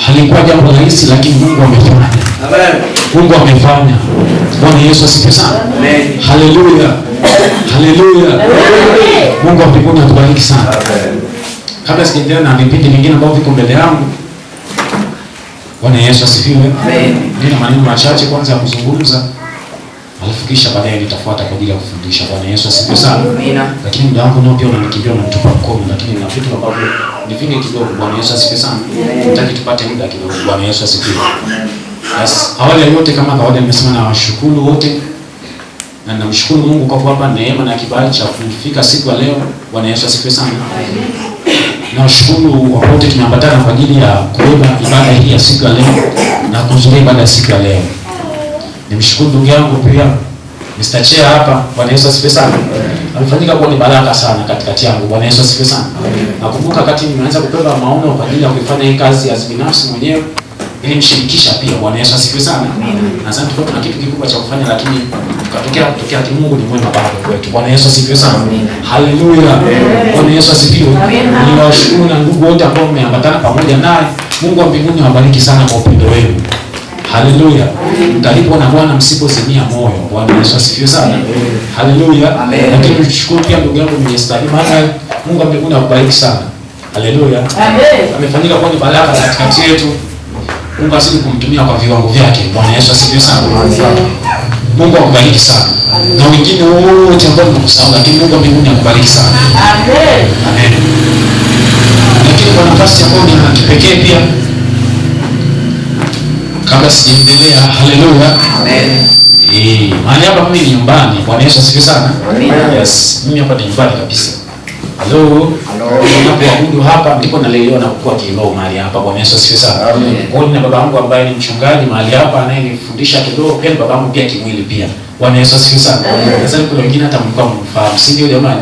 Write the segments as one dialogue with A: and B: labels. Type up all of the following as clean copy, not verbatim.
A: Halikuwa jambo rahisi, lakini Mungu amefanya.
B: Amen.
A: Mungu amefanya. Bwana Yesu asifiwe sana.
B: Amen.
A: Haleluya. Haleluya. Mungu wa mbinguni atubariki sana.
B: Amen.
A: Kabla sijaendelea na vipindi vingine ambavyo viko mbele yangu, Bwana Yesu asifiwe.
B: Amen.
A: Nina maneno machache kwanza ya kuzungumza, alafu kisha baadaye nitafuata kwa ajili ya kufundisha. Bwana Yesu asifiwe sana.
B: Amina.
A: Lakini muda wangu nao pia unanikimbia, unanitupa mkono, lakini nina vitu ambavyo ni vingi kidogo. Bwana Yesu asifiwe sana. Nataka tupate muda kidogo. Bwana Yesu asifiwe. Yes. Awali ya yote, kama kawaida, nimesema na washukuru wote na namshukuru Mungu kwa kuwapa neema na kibali cha kufika siku ya leo. Bwana Yesu asifiwe sana. Nawashukuru wote tumeambatana kwa ajili ya kubeba ibada hii ya siku ya leo na kuhudhuria ibada ya siku ya leo. Nimshukuru ndugu yangu pia Mr. Chair hapa. Bwana Yesu asifiwe sana. Amefanyika kuwa ni baraka sana katikati yangu. Bwana Yesu asifiwe sana. Nakumbuka wakati nimeanza kubeba maono kwa ajili ya kuifanya hii kazi ya binafsi mwenyewe, nilimshirikisha pia. Bwana Yesu asifiwe sana. Nadhani tulikuwa tuna kitu kikubwa cha kufanya, lakini tukatokea kutokea kimungu ni mwema bado kwetu. Bwana Yesu asifiwe sana. Haleluya. Bwana Yesu asifiwe. Niwashukuru na ndugu wote ambao mmeambatana pamoja naye. Mungu wa mbinguni awabariki sana kwa upendo wenu. Haleluya. Mtalipwa na Bwana msipozimia moyo. Bwana Yesu asifiwe sana. Haleluya. Lakini nishukuru pia ndugu yangu Mr. Emmanuel. Mungu wa mbinguni akubariki sana. Haleluya. Amefanyika kuwa ni baraka katikati yetu. Mungu azidi kumtumia kwa viwango vyake. Bwana Yesu asifiwe sana. Mungu akubariki sana. Na wengine wote ambao nimekusahau, lakini Mungu wa mbinguni akubariki sana.
C: Amen.
A: Amen. Lakini kwa nafasi ambayo ni ya kipekee pia, kabla sijaendelea, haleluya.
B: Amen.
A: Mahali hapa mimi ni nyumbani. Bwana Yesu asifiwe sana.
B: Amen.
A: Yes, mimi hapa ni nyumbani kabisa. Hello.
B: Hello.
A: Ninapoabudu hapa ndipo nalelewa na kukua kiroho mahali hapa. Bwana Yesu asifiwe sana.
B: Amen.
A: Kwa hiyo nina baba yangu ambaye ni mchungaji mahali hapa anayenifundisha kiroho, pia ni baba yangu pia kimwili pia. Bwana Yesu asifiwe sana. Sasa kuna wengine hata mlikuwa mfahamu, si ndio jamani?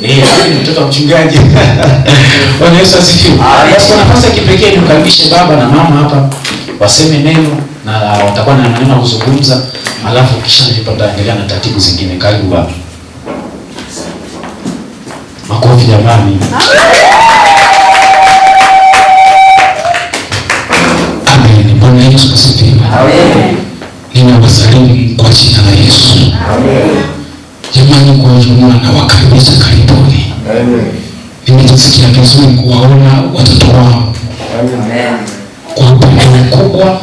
A: Mimi ni mtoto wa mchungaji. Bwana Yesu asifiwe.
B: Amen.
A: Basi kwa nafasi ya kipekee nimkaribishe baba na mama hapa waseme neno na watakuwa na maneno ya kuzungumza, alafu kisha ndipo tutaendelea na taratibu zingine. Karibu baba. Makofi jamani.
D: Amen. Bwana Yesu asifiwe.
B: Amen.
D: Ninawasalimu kwa jina la Yesu.
B: Amen.
D: Jamani, kwa ujumla nawakaribisha karibuni.
B: Amen.
D: Nimejisikia vizuri kuwaona watoto wangu.
B: Amen.
D: Kwa upendo mkubwa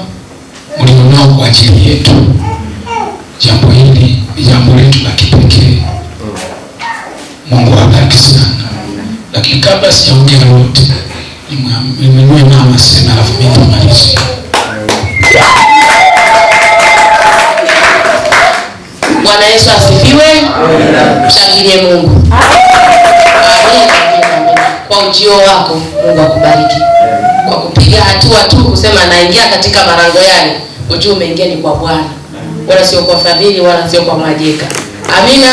D: mlionao kwa ajili yetu. Jambo hili ni jambo letu la kipekee. Mungu awabariki sana. Lakini kabla sijaongea lolote, nimwinue mama sema, alafu mimi nitamalizia.
C: Bwana Yesu asifiwe. Mshangilie Mungu. Amen, amen, amen. Kwa ujio wako Mungu akubariki. Kwa kupiga hatua tu kusema naingia katika malango yale, ujue umeingia ni kwa Bwana, wala sio kwa Fadhili, wala sio kwa Mwajeka. Amina.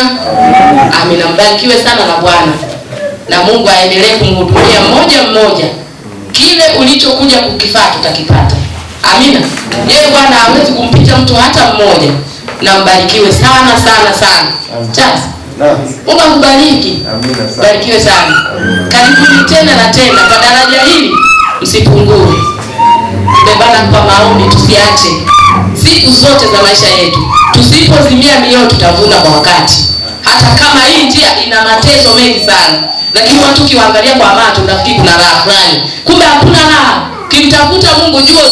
C: Amina. Mbarikiwe sana na Bwana, na Mungu aendelee kumhudumia mmoja mmoja. Kile ulichokuja kukifata utakipata. Amina. Yeye Bwana hawezi kumpita mtu hata mmoja. Na mbarikiwe sana sana sana. Charles, Mungu akubariki.
B: Amina sana.
C: Barikiwe sana. Karibuni tena na tena kwa daraja hili, msipungue. Bebana kwa maombi, tusiache siku zote za maisha yetu. Tusipozimia mioyo tutavuna kwa wakati. Hata kama hii njia ina mateso mengi sana, lakini watu ukiwaangalia kwa macho unafikiri kuna raha fulani, kumbe hakuna raha. Ukimtafuta Mungu jua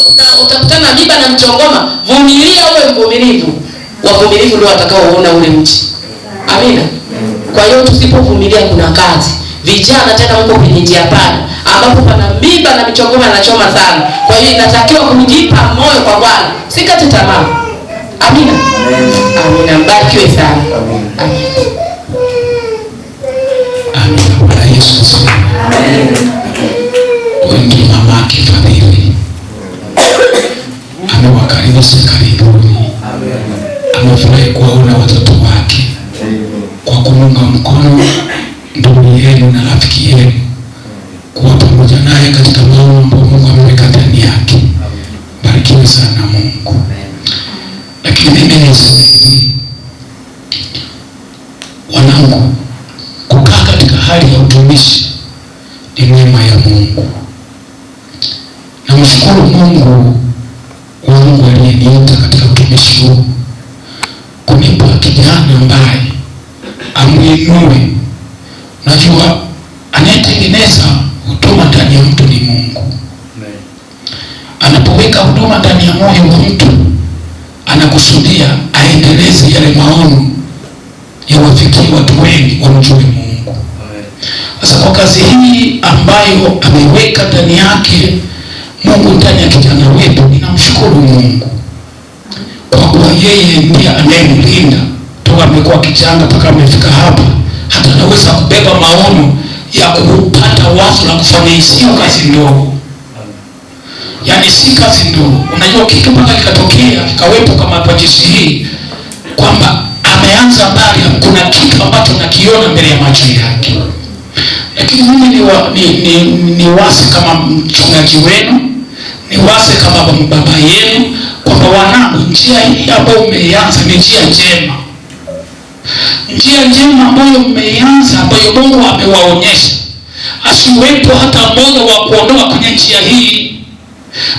C: utakutana na miba na mchongoma. Vumilia, uwe mvumilivu. Wavumilivu ndio watakaoona ule mti. Amina. Kwa hiyo tusipovumilia kuna kazi. Vijana tena huko kwenye njia panda ambapo pana miba na michongoma inachoma sana. Kwa hiyo inatakiwa kujipa moyo kwa Bwana, sikate tamaa. Amina. Amina. Mbarikiwe sana. Amina.
D: Amina. Bwana Yesu asifiwe. Huyu ndiye mamake Fadhili. Amewakaribisha karibuni. Amefurahi kuwaona watoto wake kwa kumunga mkono ndugu yenu na rafiki yenu, kuwa pamoja naye katika maono ambayo Mungu ameweka ndani yake. Barikiwe sana Mungu. Lakini mimi niseme hivi, wanangu, kukaa katika hali ya utumishi ni neema ya Mungu. Na Ninamshukuru Mungu wangu aliyeniita katika utumishi huu kunipa kijana ambaye amuinue. Najua anayetengeneza huduma ndani ya mtu ni Mungu. Anapoweka huduma ndani ya moyo wa mtu, anakusudia aendeleze yale maono yawafikie watu wengi wamjue Mungu. Sasa kwa kazi hii ambayo ameiweka ndani yake Mungu ndani ya kijana wetu, ninamshukuru Mungu kwa kuwa yeye ndiye anayemlinda toka amekuwa kichanga mpaka amefika hapa. Hata anaweza kubeba maono ya kupata wazo la kufanya, sio kazi ndogo. Yaani si kazi ndogo. Unajua kitu mpaka kikatokea kikawepo kama kwa jinsi hii, kwamba ameanza mbali, kuna kitu ambacho nakiona mbele ya macho yake. Lakini mimi ni wasi kama mchungaji wenu, ni wasi kama baba yenu, kwamba wanangu, njia hii ambayo mmeianza ni njia njema. Njia njema ambayo mmeianza, ambayo Mungu amewaonyesha, asiwepo hata mmoja wa kuondoa kwenye njia hii.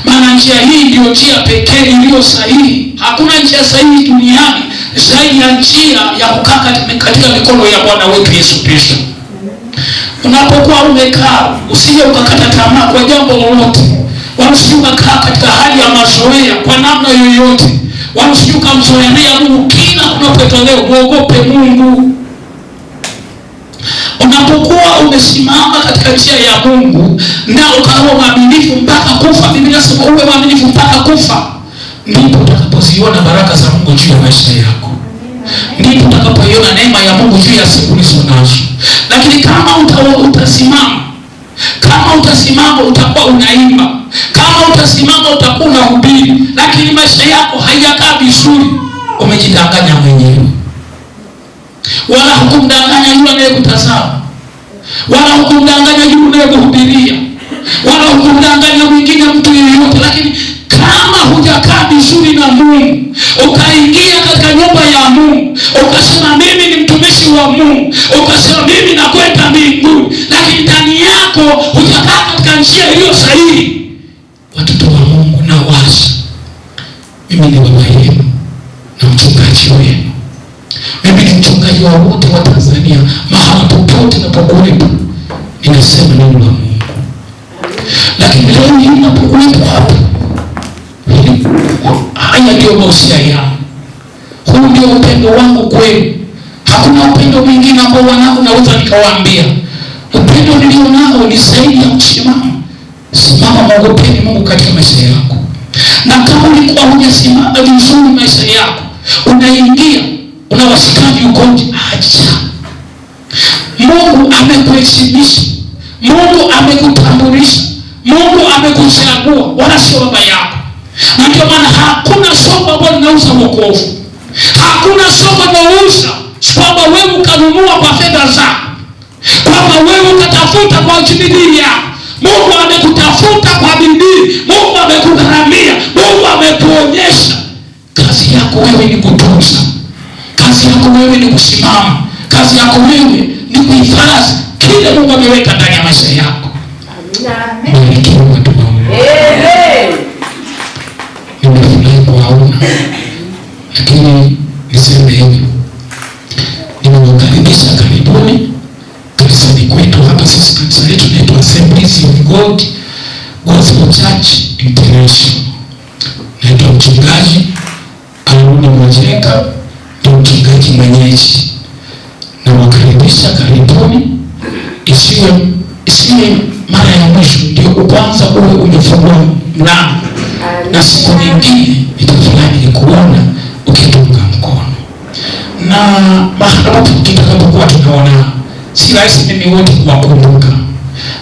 D: Maana njia hii ndio njia pekee iliyo sahihi. Hakuna njia sahihi duniani zaidi ya njia ya kukaa katika mikono ya Bwana wetu Yesu Kristo. Unapokuwa umekaa, usije ukakata tamaa kwa jambo lolote, wala usije ukakaa katika hali ya mazoea kwa namna yoyote, wala usije ukamzoelea Mungu kila unapotolewa. Muogope Mungu. Unapokuwa umesimama katika njia ya Mungu na ukawa mwaminifu mpaka kufa, Biblia inasema uwe mwaminifu mpaka kufa, ndipo utakapoziona baraka za Mungu juu ya maisha yako, ndipo utakapoiona neema ya Mungu juu ya siku ulizo nazo. Lakini kama utasimama, kama utasimama utakuwa unaimba, kama utasimama utakuwa unahubiri, lakini maisha yako hayakaa vizuri, umejidanganya mwenyewe. Wala hukumdanganya yule anayekutazama, wala hukumdanganya yule unayekuhubiria, wala hukumdanganya mwingine mtu yeyote. Lakini kama hujakaa vizuri na Mungu, ukaingia katika nyumba ya Mungu, ukasema mimi ni mtumishi wa Mungu, ukasema mimi nakwenda mbinguni, lakini ndani yako hujakaa katika njia iliyo sahihi, watoto wa Mungu na wasi, mimi ni baba yenu na mchungaji wenu. Mimi ni mchungaji wa wote wa Tanzania. Mahala popote napokuwepo ninasema neno la Mungu. Lakini leo hii napokuwepo hapa, haya ndio mausia yangu, huu ndio upendo wangu kwenu. Hakuna upendo mwingine ambao wanangu naweza nikawaambia. Upendo nilio nao ni zaidi ya msimamo. Simama, muogopeni Mungu katika maisha yako. Na kama ulikuwa hujasimama vizuri maisha yako, unaingia unawasikaji uko nje, acha. Mungu amekuheshimisha, Mungu amekutambulisha, Mungu amekuchagua, wala sio baba yako. Na ndio maana hakuna soko ambalo linauza wokovu. Hakuna soko linauza kwamba wewe ukanunua kwa fedha zako, kwamba wewe ukatafuta kwa bidii yako. Mungu amekutafuta kwa bidii, Mungu amekugharamia, Mungu amekuonyesha. Kazi yako wewe ni kutunza, kazi yako wewe ni kusimama, kazi yako wewe ni kuhifadhi kile Mungu ameweka ndani ya maisha yako. Amina. Nimefurahi kuwaona, lakini niseme hivi, nimewakaribisha karibuni kanisani kwetu hapa. Sisi kanisa letu linaitwa Assemblies of God Gospel Church International. Naitwa mchungaji Aruni Mwajeka, ndio mchungaji mwenyeji. Nawakaribisha karibuni, isiwe mara ya mwisho ndio kwanza uwe umefungua mlango, na siku nyingine nitafurahi nikuona ukitunga mkono. Na mahala tutakapokuwa tunaona, si rahisi mimi wote kuwakumbuka,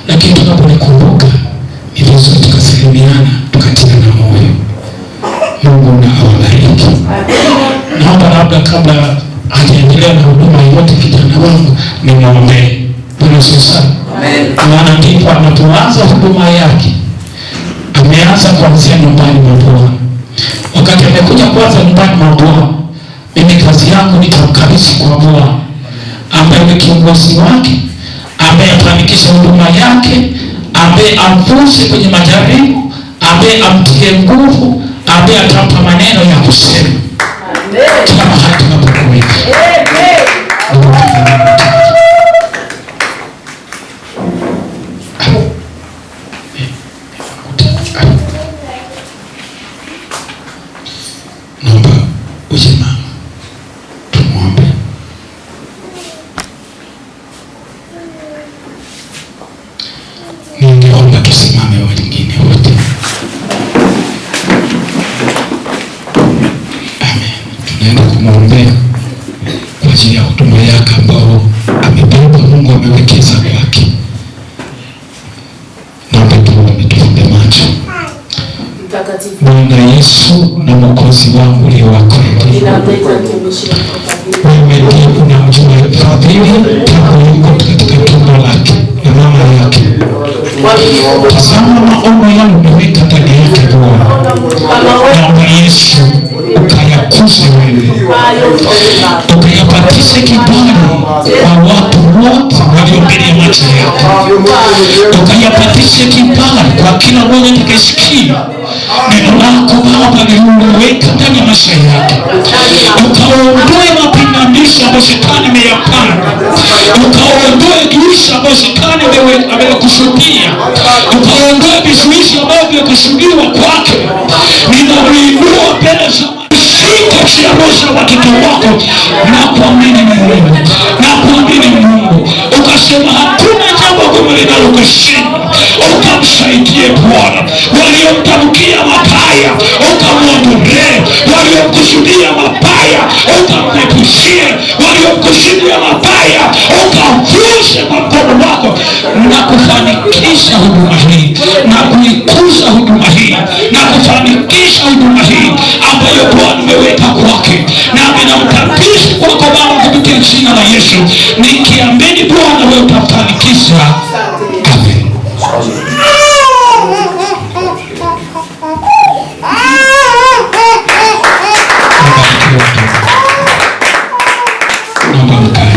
D: lakini tunaponikumbuka ni vizuri tukasalimiana, tukatiana moyo. Mungu na awabariki. Naomba labda kabla hajaendelea na huduma yote, kijana wangu nimwombee. Bwana asifiwe sana. Maana ndipo anapoanza huduma yake, ameanza kuanzia nyumbani mwa Bwana. Wakati amekuja kuanza nyumbani mwa Bwana, mimi kazi yangu nitamkabidhi kwa Bwana ambaye ni kiongozi wake, ambaye afanikisha huduma yake, ambaye amvushe kwenye majaribu, ambaye Ambaye amtie nguvu, ambaye atampa maneno ya kusema kila mahali tunapokuweka. Naomba uje mama, tumuombe. Ningeomba tusimame wengine wote. Amen. Tunaenda kumwombea kwa ajili ya huduma yake ambayo amebeba, Mungu amewekeza kwake. Naomba tuombe, tufumbe macho. Bwana Yesu na Mwokozi wangu uliye wa kweli, wewe ndiye unamjua Fadhili tangu yuko katika tumbo lake na mama yake. Tazama maono yangu umeweka ndani yake Bwana. Naomba Yesu ukayakuze wewe, ukayapatishe kibali kwa watu wote walio mbele ya macho yako, ukayapatishe kibali kwa kila mmoja atakayesikia neno lako Baba lililoweka ndani ya maisha yake, ukaondoe mapingamizi ambayo shetani ameyapanga, ukaondoe giza ambayo shetani amekusudia, ukaondoe vizuizi ambavyo vimekusudiwa kwake. Ninamuinua mbele za shika roho watoto wako na kuamini Mungu, na kuamini Mungu, ukasema hakuna jambo gumu linalokushinda. Ukamsaidie Bwana, waliomtamkia mabaya ukamwondolee, waliomkusudia mabaya ukamwepushie, waliomkusudia mabaya ukamvushe kwa mkono wako, na kufanikisha huduma hii, na kuikuza huduma hii, na kufanikisha huduma hii ambayo Bwana umeweka kwake. Nami namkabidhi kwako Baba kupitia jina la Yesu, nikiamini Bwana wewe utafanikisha. Amen. Naomba mkae.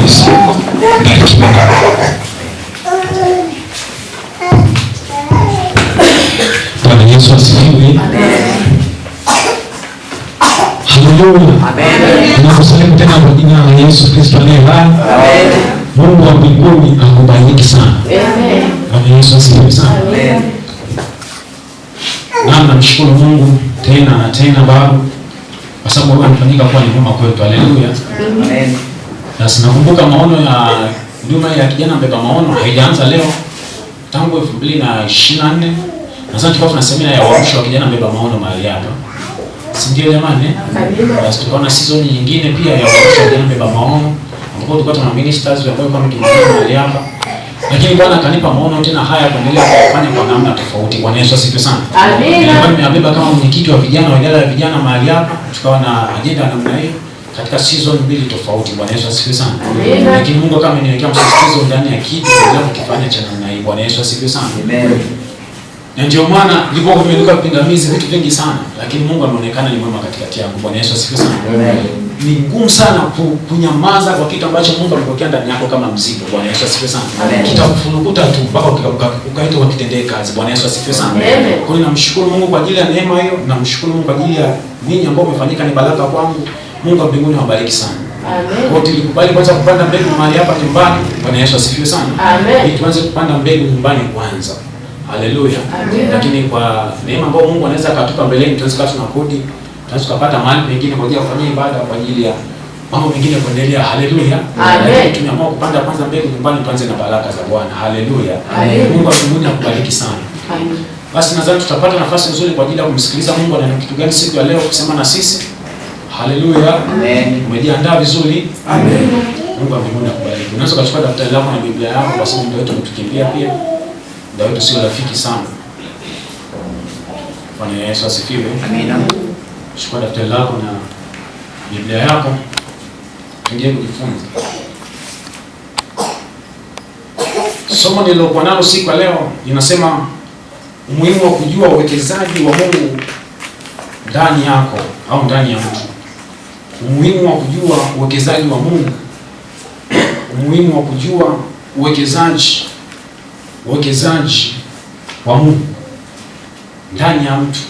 D: Yesu, barikiwe. Bwana Yesu asifiwe. Haleluya. Nakusalimu tena kwa jina la Yesu Kristo aliye hai. Mungu wa mbinguni akubariki sana. Bwana Yesu asifiwe sana. Naam, namshukuru Mungu tena na tena Baba, kwa sababu wewe unafanyika kuwa ni mwema kwetu. Haleluya. Amen. Na sinakumbuka maono ya huduma ya kijana mbeba maono haijaanza leo, tangu 2024. Na sasa tulikuwa tuna semina ya uamsho wa kijana mbeba maono mahali hapa, si ndio jamani? Basi tulikuwa na season nyingine pia ya uamsho wa kijana mbeba maono, ambapo tulikuwa tuna ministers ambao walikuwa wametuhudumia mahali hapa. Lakini Bwana akanipa maono tena haya kuendelea kufanya kwa namna tofauti. Bwana Yesu asifiwe sana.
C: Amina.
A: Nilikuwa nimeyabeba kama mwenyekiti wa vijana wa idara ya vijana mahali hapa, tukawa na ajenda ya namna hiyo katika season mbili tofauti. Bwana Yesu asifiwe sana.
C: Amina.
A: Lakini Mungu kama ameniwekea msisitizo ndani ya kitu kuendelea kukifanya cha namna hii. Bwana Yesu asifiwe sana.
B: Amen.
A: Na ndio maana nilipokuwa nimeinuka pingamizi vitu vingi sana, lakini Mungu ameonekana ni mwema katikati yangu. Bwana Yesu asifiwe sana.
B: Amen.
A: Ni ngumu sana kunyamaza kwa kitu ambacho Mungu amekuwekea ndani yako kama mzigo. Bwana Yesu asifiwe sana. Kitakufunukuta tu mpaka ukaitwa ukitendee kazi. Bwana Yesu asifiwe sana.
C: Amen.
A: Kwa hiyo namshukuru Mungu kwa ajili ya neema hiyo, namshukuru Mungu kwa ajili ya ninyi ambao mmefanyika ni baraka kwangu. Mungu wa mbinguni awabariki sana.
C: Amen.
A: Kwa hiyo tulikubali kwanza kupanda mbegu mahali hapa nyumbani. Bwana Yesu asifiwe sana.
C: Amen.
A: Ili tuanze kupanda mbegu nyumbani kwanza. Haleluya. Lakini kwa neema ambayo Mungu anaweza akatupa mbeleni, tunaweza kuwa tunakodi, tunaweza kupata mahali pengine kwa ajili ya kufanyia ibada, kwa ajili ya mambo mengine kuendelea. Haleluya.
C: Amen.
A: Tumeamua kupanda kwanza mbegu nyumbani, tuanze na baraka za Bwana. Haleluya.
C: Amen.
A: Mungu wa mbinguni akubariki sana.
C: Amen.
A: Basi nadhani tutapata nafasi nzuri kwa ajili ya kumsikiliza Mungu ana kitu gani siku ya leo kusema na sisi. Haleluya.
B: Amen.
A: Umejiandaa vizuri?
B: Amen.
A: Mungu wa mbinguni akubariki. Unaweza kuchukua daftari lako na Biblia yako, kwa sababu muda wetu umetukimbia pia. Muda wetu sio rafiki sana. Bwana Yesu asifiwe.
B: Amina.
A: Chukua daftari lako na Biblia yako, tuingie kujifunza. Somo nililokuwa nalo siku ya leo linasema umuhimu wa kujua uwekezaji wa Mungu ndani yako au ndani ya mtu. Umuhimu wa kujua uwekezaji wa Mungu. Umuhimu wa kujua uwekezaji wa Mungu. ndani ya mtu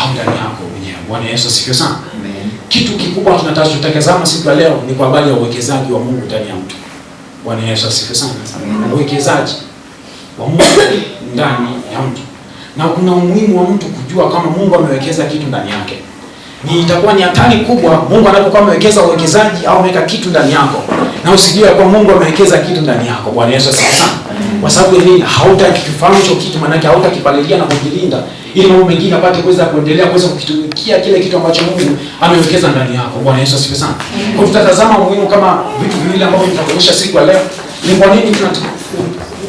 A: au ndani yako mwenyewe. Bwana Yesu asifiwe sana. Amen. Kitu kikubwa tunatazama siku ya leo ni kwa habari ya uwekezaji wa Mungu ndani ya mtu. Bwana Yesu asifiwe sana. Amen. Uwekezaji wa Mungu ndani ya mtu. Na kuna umuhimu wa mtu kujua kama Mungu amewekeza kitu ndani yake. Ni itakuwa ni hatari kubwa Mungu anapokuwa amewekeza uwekezaji au ameweka kitu ndani yako na usijue kwa Mungu amewekeza kitu ndani yako. Bwana Yesu asifiwe sana. Kwa sababu nini? Hautakifahamu hicho kitu, maana yake hautakipalilia na kukilinda ili mambo mengine apate kuweza kuendelea kuweza kukitumikia kile kitu ambacho Mungu amewekeza ndani yako. Bwana Yesu asifiwe sana. Kwa tutatazama umuhimu kama vitu viwili ambavyo nitakuonyesha siku ya leo. Ni kwa nini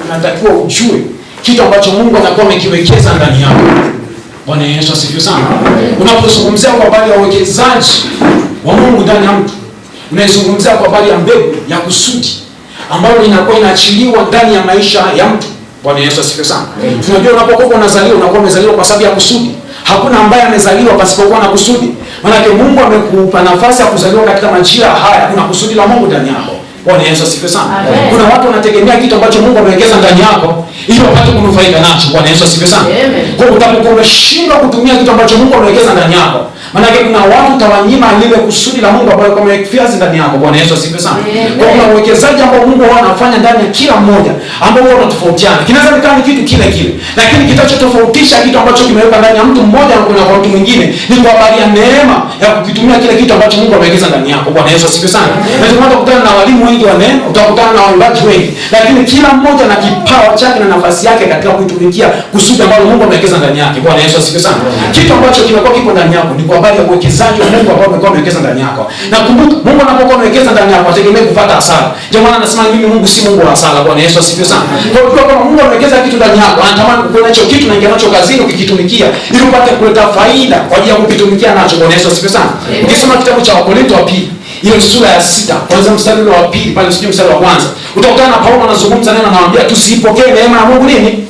A: tunatakiwa ujue kitu ambacho Mungu anakuwa amekiwekeza ndani yako. Bwana Yesu asifiwe sana. Unapozungumzia kwa habari ya uwekezaji wa Mungu ndani ya mtu, unaizungumzia kwa habari ya mbegu ya kusudi ambayo inakuwa inaachiliwa ndani ya maisha ya mtu. Bwana Yesu asifiwe sana. Tunajua unapokuwa unazaliwa unakuwa umezaliwa kwa sababu ya kusudi. Hakuna ambaye amezaliwa pasipokuwa na kusudi. Maana Mungu amekupa nafasi ya kuzaliwa katika majira haya, kuna kusudi la Mungu ndani yako. Bwana Yesu asifiwe sana. Kuna watu wanategemea kitu ambacho Mungu amewekeza ndani yako ili wapate kunufaika nacho. Bwana Yesu asifiwe sana. Kwa hiyo utapokuwa umeshindwa kutumia kitu ambacho Mungu amewekeza ndani yako, maana kuna watu tawanyima lile kusudi la Mungu ambalo amewekeza ndani yako. Bwana Yesu asifiwe sana. Kwa kuna uwekezaji ambao Mungu huwa anafanya ndani ya kila mmoja ambao huwa unatofautiana. Kinaweza kikawa ni kitu kile kile, lakini kitachotofautisha kitu ambacho kimewekwa ndani ya mtu mmoja na kuna kwa mtu mwingine ni kwa habari ya neema ya kukitumia kile kitu ambacho Mungu amewekeza ndani yako. Bwana Yesu asifiwe sana. Na tutakutana na walimu wengi wa neno, utakutana na waimbaji wengi, lakini kila mmoja na kipawa chake na nafasi yake katika kuitumikia kusudi ambalo Mungu amewekeza ndani yake. Bwana Yesu asifiwe sana. Kitu ambacho kimekuwa kipo ndani yako ni kwa habari ya uwekezaji wa Mungu ambao amekuwa amewekeza ndani yako. Na kumbuka, Mungu anapokuwa amewekeza ndani yako hategemei kupata hasara. Ndio maana anasema mimi Mungu si Mungu wa hasara. Bwana Yesu asifiwe sana. Kwa hiyo kama Mungu amewekeza kitu ndani yako, anatamani kukuona hicho kitu na ingia nacho kazini ukikitumikia ili upate kuleta faida kwa ajili ya kukitumikia nacho. Bwana Yesu asifiwe sana. Ukisoma kitabu cha Wakorintho wa pili ile sura ya 6 kwanza mstari wa pili pale usije mstari wa kwanza, utakutana na Paulo anazungumza neno, anawaambia tusipokee neema ya Mungu nini?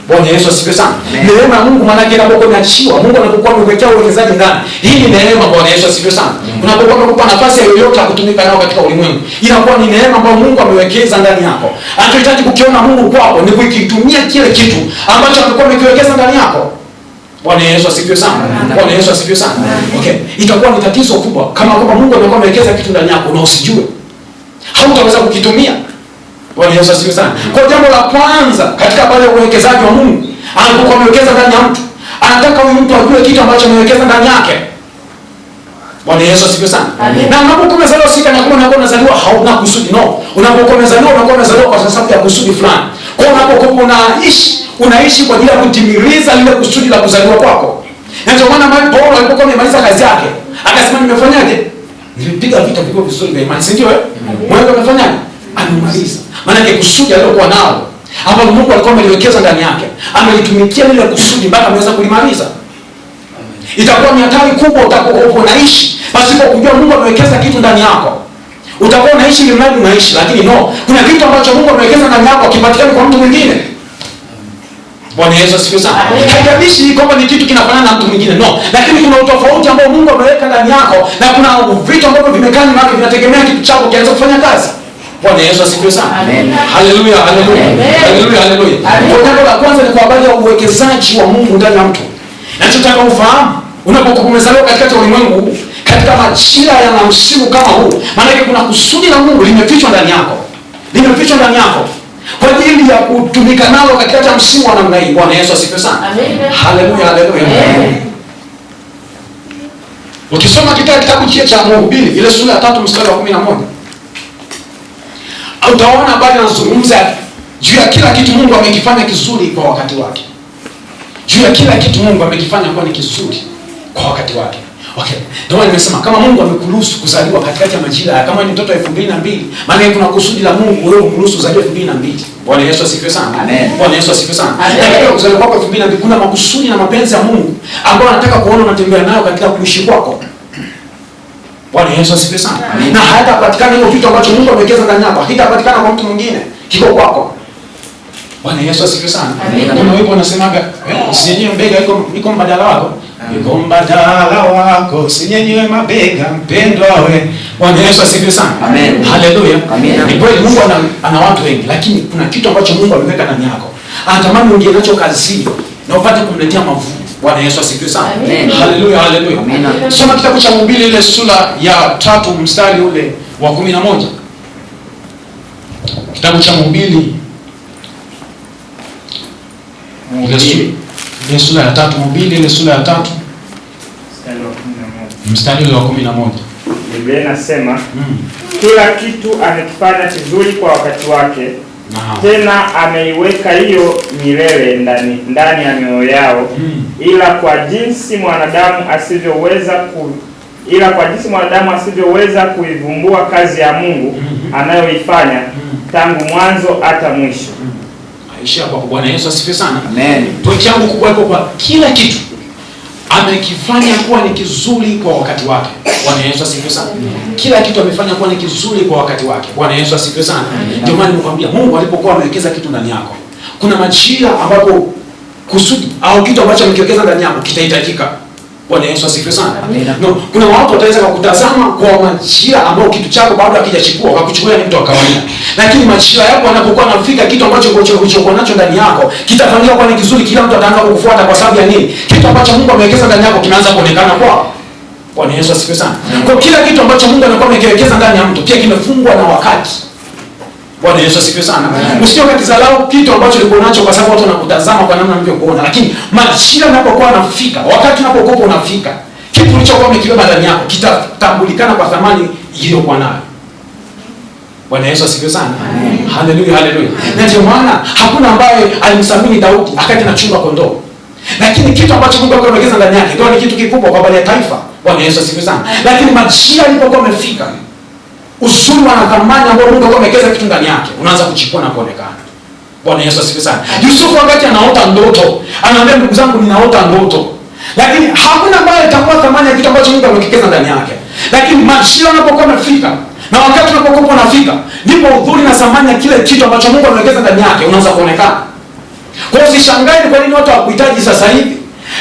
A: Bwana Yesu asifiwe sana. Neema ya Mungu maana yake inapokuwa imeachiwa, Mungu anapokuwa amekuwekea uwekezaji ndani. Hii ni neema. Bwana Yesu asifiwe sana. Unapokuwa amekupa nafasi ya yoyote ya kutumika nao katika ulimwengu, inakuwa ni neema ambayo Mungu amewekeza ndani yako. Anachohitaji kukiona Mungu kwako ni kukitumia kile kitu ambacho amekuwa amekiwekeza ndani yako. Bwana Yesu asifiwe sana. Bwana Yesu asifiwe sana. Okay, itakuwa ni tatizo kubwa kama kwamba Mungu amekuwa amewekeza kitu ndani yako na usijue. Hautaweza kukitumia. Bwana Yesu asifiwe sana. Kwa jambo la kwanza katika habari ya uwekezaji wa Mungu, anapokuwa amewekeza ndani ya mtu, anataka huyu mtu ajue kitu ambacho amewekeza ndani yake. Bwana Yesu asifiwe sana. Na unapokuwa umezaliwa si kana kwamba unakuwa unazaliwa hauna kusudi, no. Unapokuwa umezaliwa unakuwa umezaliwa kwa sababu ya kusudi fulani. Kwa hiyo unapokuwa unaishi kwa ajili ya kutimiliza lile kusudi la kuzaliwa kwako. Na ndio maana Paulo alipokuwa amemaliza kazi yake, akasema nimefanyaje? Nilipiga vita vikubwa vizuri vya imani, si ndio eh? Mungu amefanyaje? Amemaliza. Maana yake kusudi alilokuwa nalo ambalo Mungu alikuwa ameliwekeza ndani yake, amelitumikia lile kusudi mpaka ameweza kulimaliza. Itakuwa ni hatari kubwa utakapokuwa unaishi pasipo kujua Mungu amewekeza kitu ndani yako. Utakuwa unaishi ili mradi unaishi, lakini no, kuna kitu ambacho Mungu amewekeza ndani yako kipatikane kwa mtu mwingine. Bwana Yesu asifiwe sana. Haijalishi kwamba ni kitu kinafanana na mtu mwingine, no, lakini kuna utofauti ambao Mungu ameweka ndani yako na kuna vitu ambavyo vimekaa nyuma yake vinategemea kitu chako kianze kufanya kazi. Bwana Yesu asifiwe sana. Haleluya, haleluya. Haleluya, haleluya. Kwa jambo la kwanza ni kwa habari ya uwekezaji wa Mungu ndani ya mtu. Nachotaka ufahamu unapokuwa umezaliwa katika ulimwengu huu, katika majira ya msimu kama huu, maana kuna kusudi la Mungu limefichwa ndani yako. Limefichwa ndani yako kwa ajili ya kutumika nalo katika msimu wa namna hii. Bwana Yesu asifiwe sana. Haleluya, haleluya. Ukisoma kitabu cha Mhubiri ile sura ya 3 mstari wa 11, utaona habari anazungumza juu ya kila kitu Mungu amekifanya kizuri kwa wakati wake. Juu ya kila kitu Mungu amekifanya kuwa ni kizuri kwa wakati wake. Okay. Ndio maana nimesema kama Mungu amekuruhusu kuzaliwa katikati ya majira, kama ni mtoto wa 2002, maana kuna kusudi la Mungu wewe umruhusu uzaliwe 2002. Bwana Yesu asifiwe sana. Amen. Bwana Yesu asifiwe sana. Na katika kuzaliwa kwako 2002 kuna makusudi na mapenzi ya Mungu ambayo anataka kuona unatembea nayo katika kuishi kwako. Bwana Yesu asifiwe sana. Na hayatapatikana hiyo kitu ambacho Mungu amewekeza ndani yako, hakitapatikana kwa mtu mwingine, kiko kwako. Bwana Yesu asifiwe sana. Kuna wimbo unasemaga, usinyenyue mbega iko mbadala wako. Iko mbadala wako, usinyenyue mabega mpendwa we. Bwana Yesu asifiwe sana. Amen. Haleluya. Ni kweli Mungu ana watu wengi, lakini kuna kitu ambacho Mungu ameweka ndani yako. Anatamani ungie nacho kazini na upate kumletea mavuno. Bwana Yesu asifiwe sana. Haleluya, haleluya. Soma kitabu cha Mhubiri ile sura ya 3 mstari ule wa 11. Kitabu cha Mhubiri ile sura ya 3, Mhubiri ile sura ya 3 mstari ule wa 11.
B: Biblia inasema kila kitu amekifanya kizuri kwa wakati wake. Tena ameiweka hiyo milele ndani ya mioyo yao, ila kwa jinsi mwanadamu asivyoweza kuivumbua kazi ya Mungu anayoifanya tangu mwanzo hata mwisho.
A: Aisha kwa Bwana Yesu asifiwe sana. Amen. Pointi yangu kubwa iko kwa kila kitu amekifanya kuwa ni kizuri kwa wakati wake. Bwana Yesu asifiwe sana. Kila kitu amefanya kuwa ni kizuri kwa wakati wake. Bwana Yesu asifiwe sana. Ndio maana nimekwambia Mungu alipokuwa amewekeza kitu ndani yako, kuna majira ambapo kusudi au kitu ambacho amekiwekeza ndani yako kitahitajika. Bwana Yesu asifiwe sana. No, kuna watu wataweza kukutazama kwa majira ambayo kitu chako bado hakijachukua, wakakuchukulia ni mtu wa kawaida. Lakini majira yako yanapokuwa yanafika, kitu ambacho ulichokuwa nacho ndani yako kitafanyika kuwa ni kizuri, kila mtu ataanza kukufuata. Kwa sababu ya nini? Kitu ambacho Mungu amewekeza ndani yako kimeanza kuonekana kwao. Bwana Yesu asifiwe sana. Kwa kila kitu ambacho Mungu anakuwa amekiwekeza ndani ya mtu pia kimefungwa na wakati. Bwana Yesu asifiwe sana. Usije ukakidharau kitu ambacho ulikuwa nacho kwa sababu watu wanakutazama kwa namna wanavyokuona, lakini majira yanapokuwa yanafika, wakati unapokuwa unafika, kitu ulichokuwa umekibeba ndani yako kitatambulikana kwa thamani iliyokuwa nayo. Bwana Yesu asifiwe sana. Haleluya, haleluya. Na ndio maana hakuna ambaye alimsamini Daudi akati anachunga kondoo. Lakini kitu ambacho Mungu alikuwa amewekeza ndani yake ndio ni kitu kikubwa kwa habari ya taifa. Bwana Yesu asifiwe sana. Lakini majira yalipokuwa yamefika, uzuri wa thamani ambao Mungu alikuwa amewekeza kitu ndani yake unaanza kuchipua na kuonekana. Bwana Yesu asifiwe sana. Yusufu wakati anaota ndoto, anaambia ndugu zangu ninaota ndoto. Lakini hakuna ambaye atambua thamani ya kitu ambacho Mungu amewekeza ndani yake. Lakini majira yanapokuwa yamefika na wakati unapokuwa unafika, ndipo udhuri na thamani ya kile kitu ambacho Mungu amewekeza ndani yake unaanza kuonekana. Kwa hiyo usishangae kwa nini watu hawakuhitaji sasa hivi.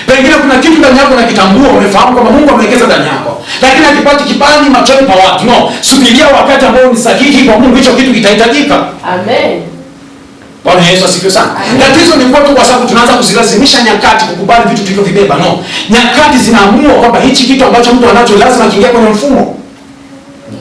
A: Pengine kuna kitu ndani yako unakitambua, umefahamu kwamba Mungu amewekeza ndani yako, lakini hakipati kibali machoni pa watu. No, subiria wakati ambao ni sahihi kwa Mungu, hicho kitu kitahitajika.
C: Amen.
A: Bwana Yesu asifiwe sana. Tatizo ni kwetu kwa sababu tunaanza kuzilazimisha nyakati kukubali vitu tulivyovibeba. No, nyakati zinaamua kwamba hichi kitu ambacho mtu anacho lazima kiingie kwenye mfumo.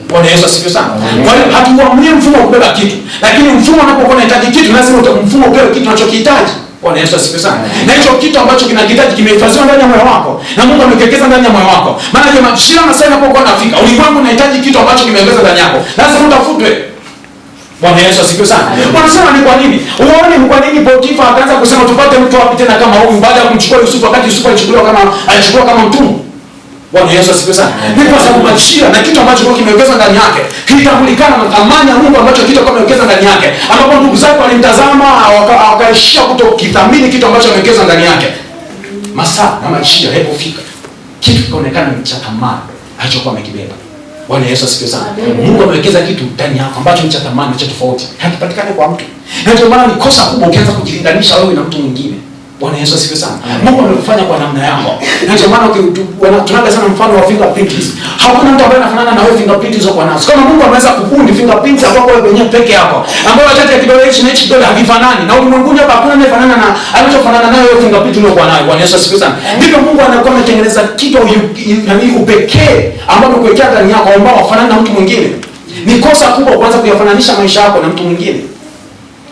A: Bwana Yesu asifiwe sana. Kwa hiyo hatuamui mfumo wa kubeba kitu, lakini mfumo unapokuwa unahitaji kitu lazima mfumo upewe kitu unachokihitaji. Bwana Yesu asifiwe sana. Na hicho kitu ambacho kinakihitaji kimehifadhiwa ndani ya moyo wako na Mungu amekiwekeza ndani ya moyo wako. Maana je, majira na saa yanapokuwa yanafika, ulimwengu unahitaji kitu ambacho kimewekeza ndani yako, lazima utafutwe. Bwana Yesu asifiwe sana. Wanasema ni kwa nini? Uone ni kwa nini Potifa akaanza kusema tupate mtu wapi tena kama huyu baada ya kumchukua Yusufu, wakati Yusufu alichukuliwa kama mtumwa. Bwana Yesu asifiwe sana. Ni kwa sababu majira na kitu ambacho kwa kimewekezwa ndani yake kilitambulikana na thamani ya Mungu ambacho kitu kwa kimewekeza ndani yake, ambapo ndugu zake walimtazama wakaishia kutokithamini kitu ambacho amewekeza ndani yake. Masaa na majira yalipofika, kitu kikaonekana ni cha thamani alichokuwa amekibeba. Bwana Yesu asifiwe sana. Mungu amewekeza kitu ndani yako ambacho ni cha thamani, cha tofauti, hakipatikani kwa mtu. Na ndio maana ni kosa kubwa ukianza kujilinganisha wewe na mtu mwingine. Bwana Yesu asifiwe sana. Mungu amekufanya kwa namna yako. Na ndio maana tunaga sana mfano wa fingerprints. Hakuna mtu ambaye anafanana na wewe fingerprints hizo kwa nazo. Kama Mungu ameweza kubuni fingerprints hapo wewe mwenyewe peke yako, ambayo hata kidole hichi na hichi kidole havifanani, na ulimwenguni hapa hakuna anayefanana na anachofanana nayo wewe fingerprint uliyokuwa nayo. Bwana Yesu asifiwe sana. Ndivyo Mungu anakuwa ametengeneza kitu nani upekee ambao amekuwekea ndani yako ambao hafanani na mtu mwingine. Ni kosa kubwa kuanza kuyafananisha maisha yako na mtu mwingine.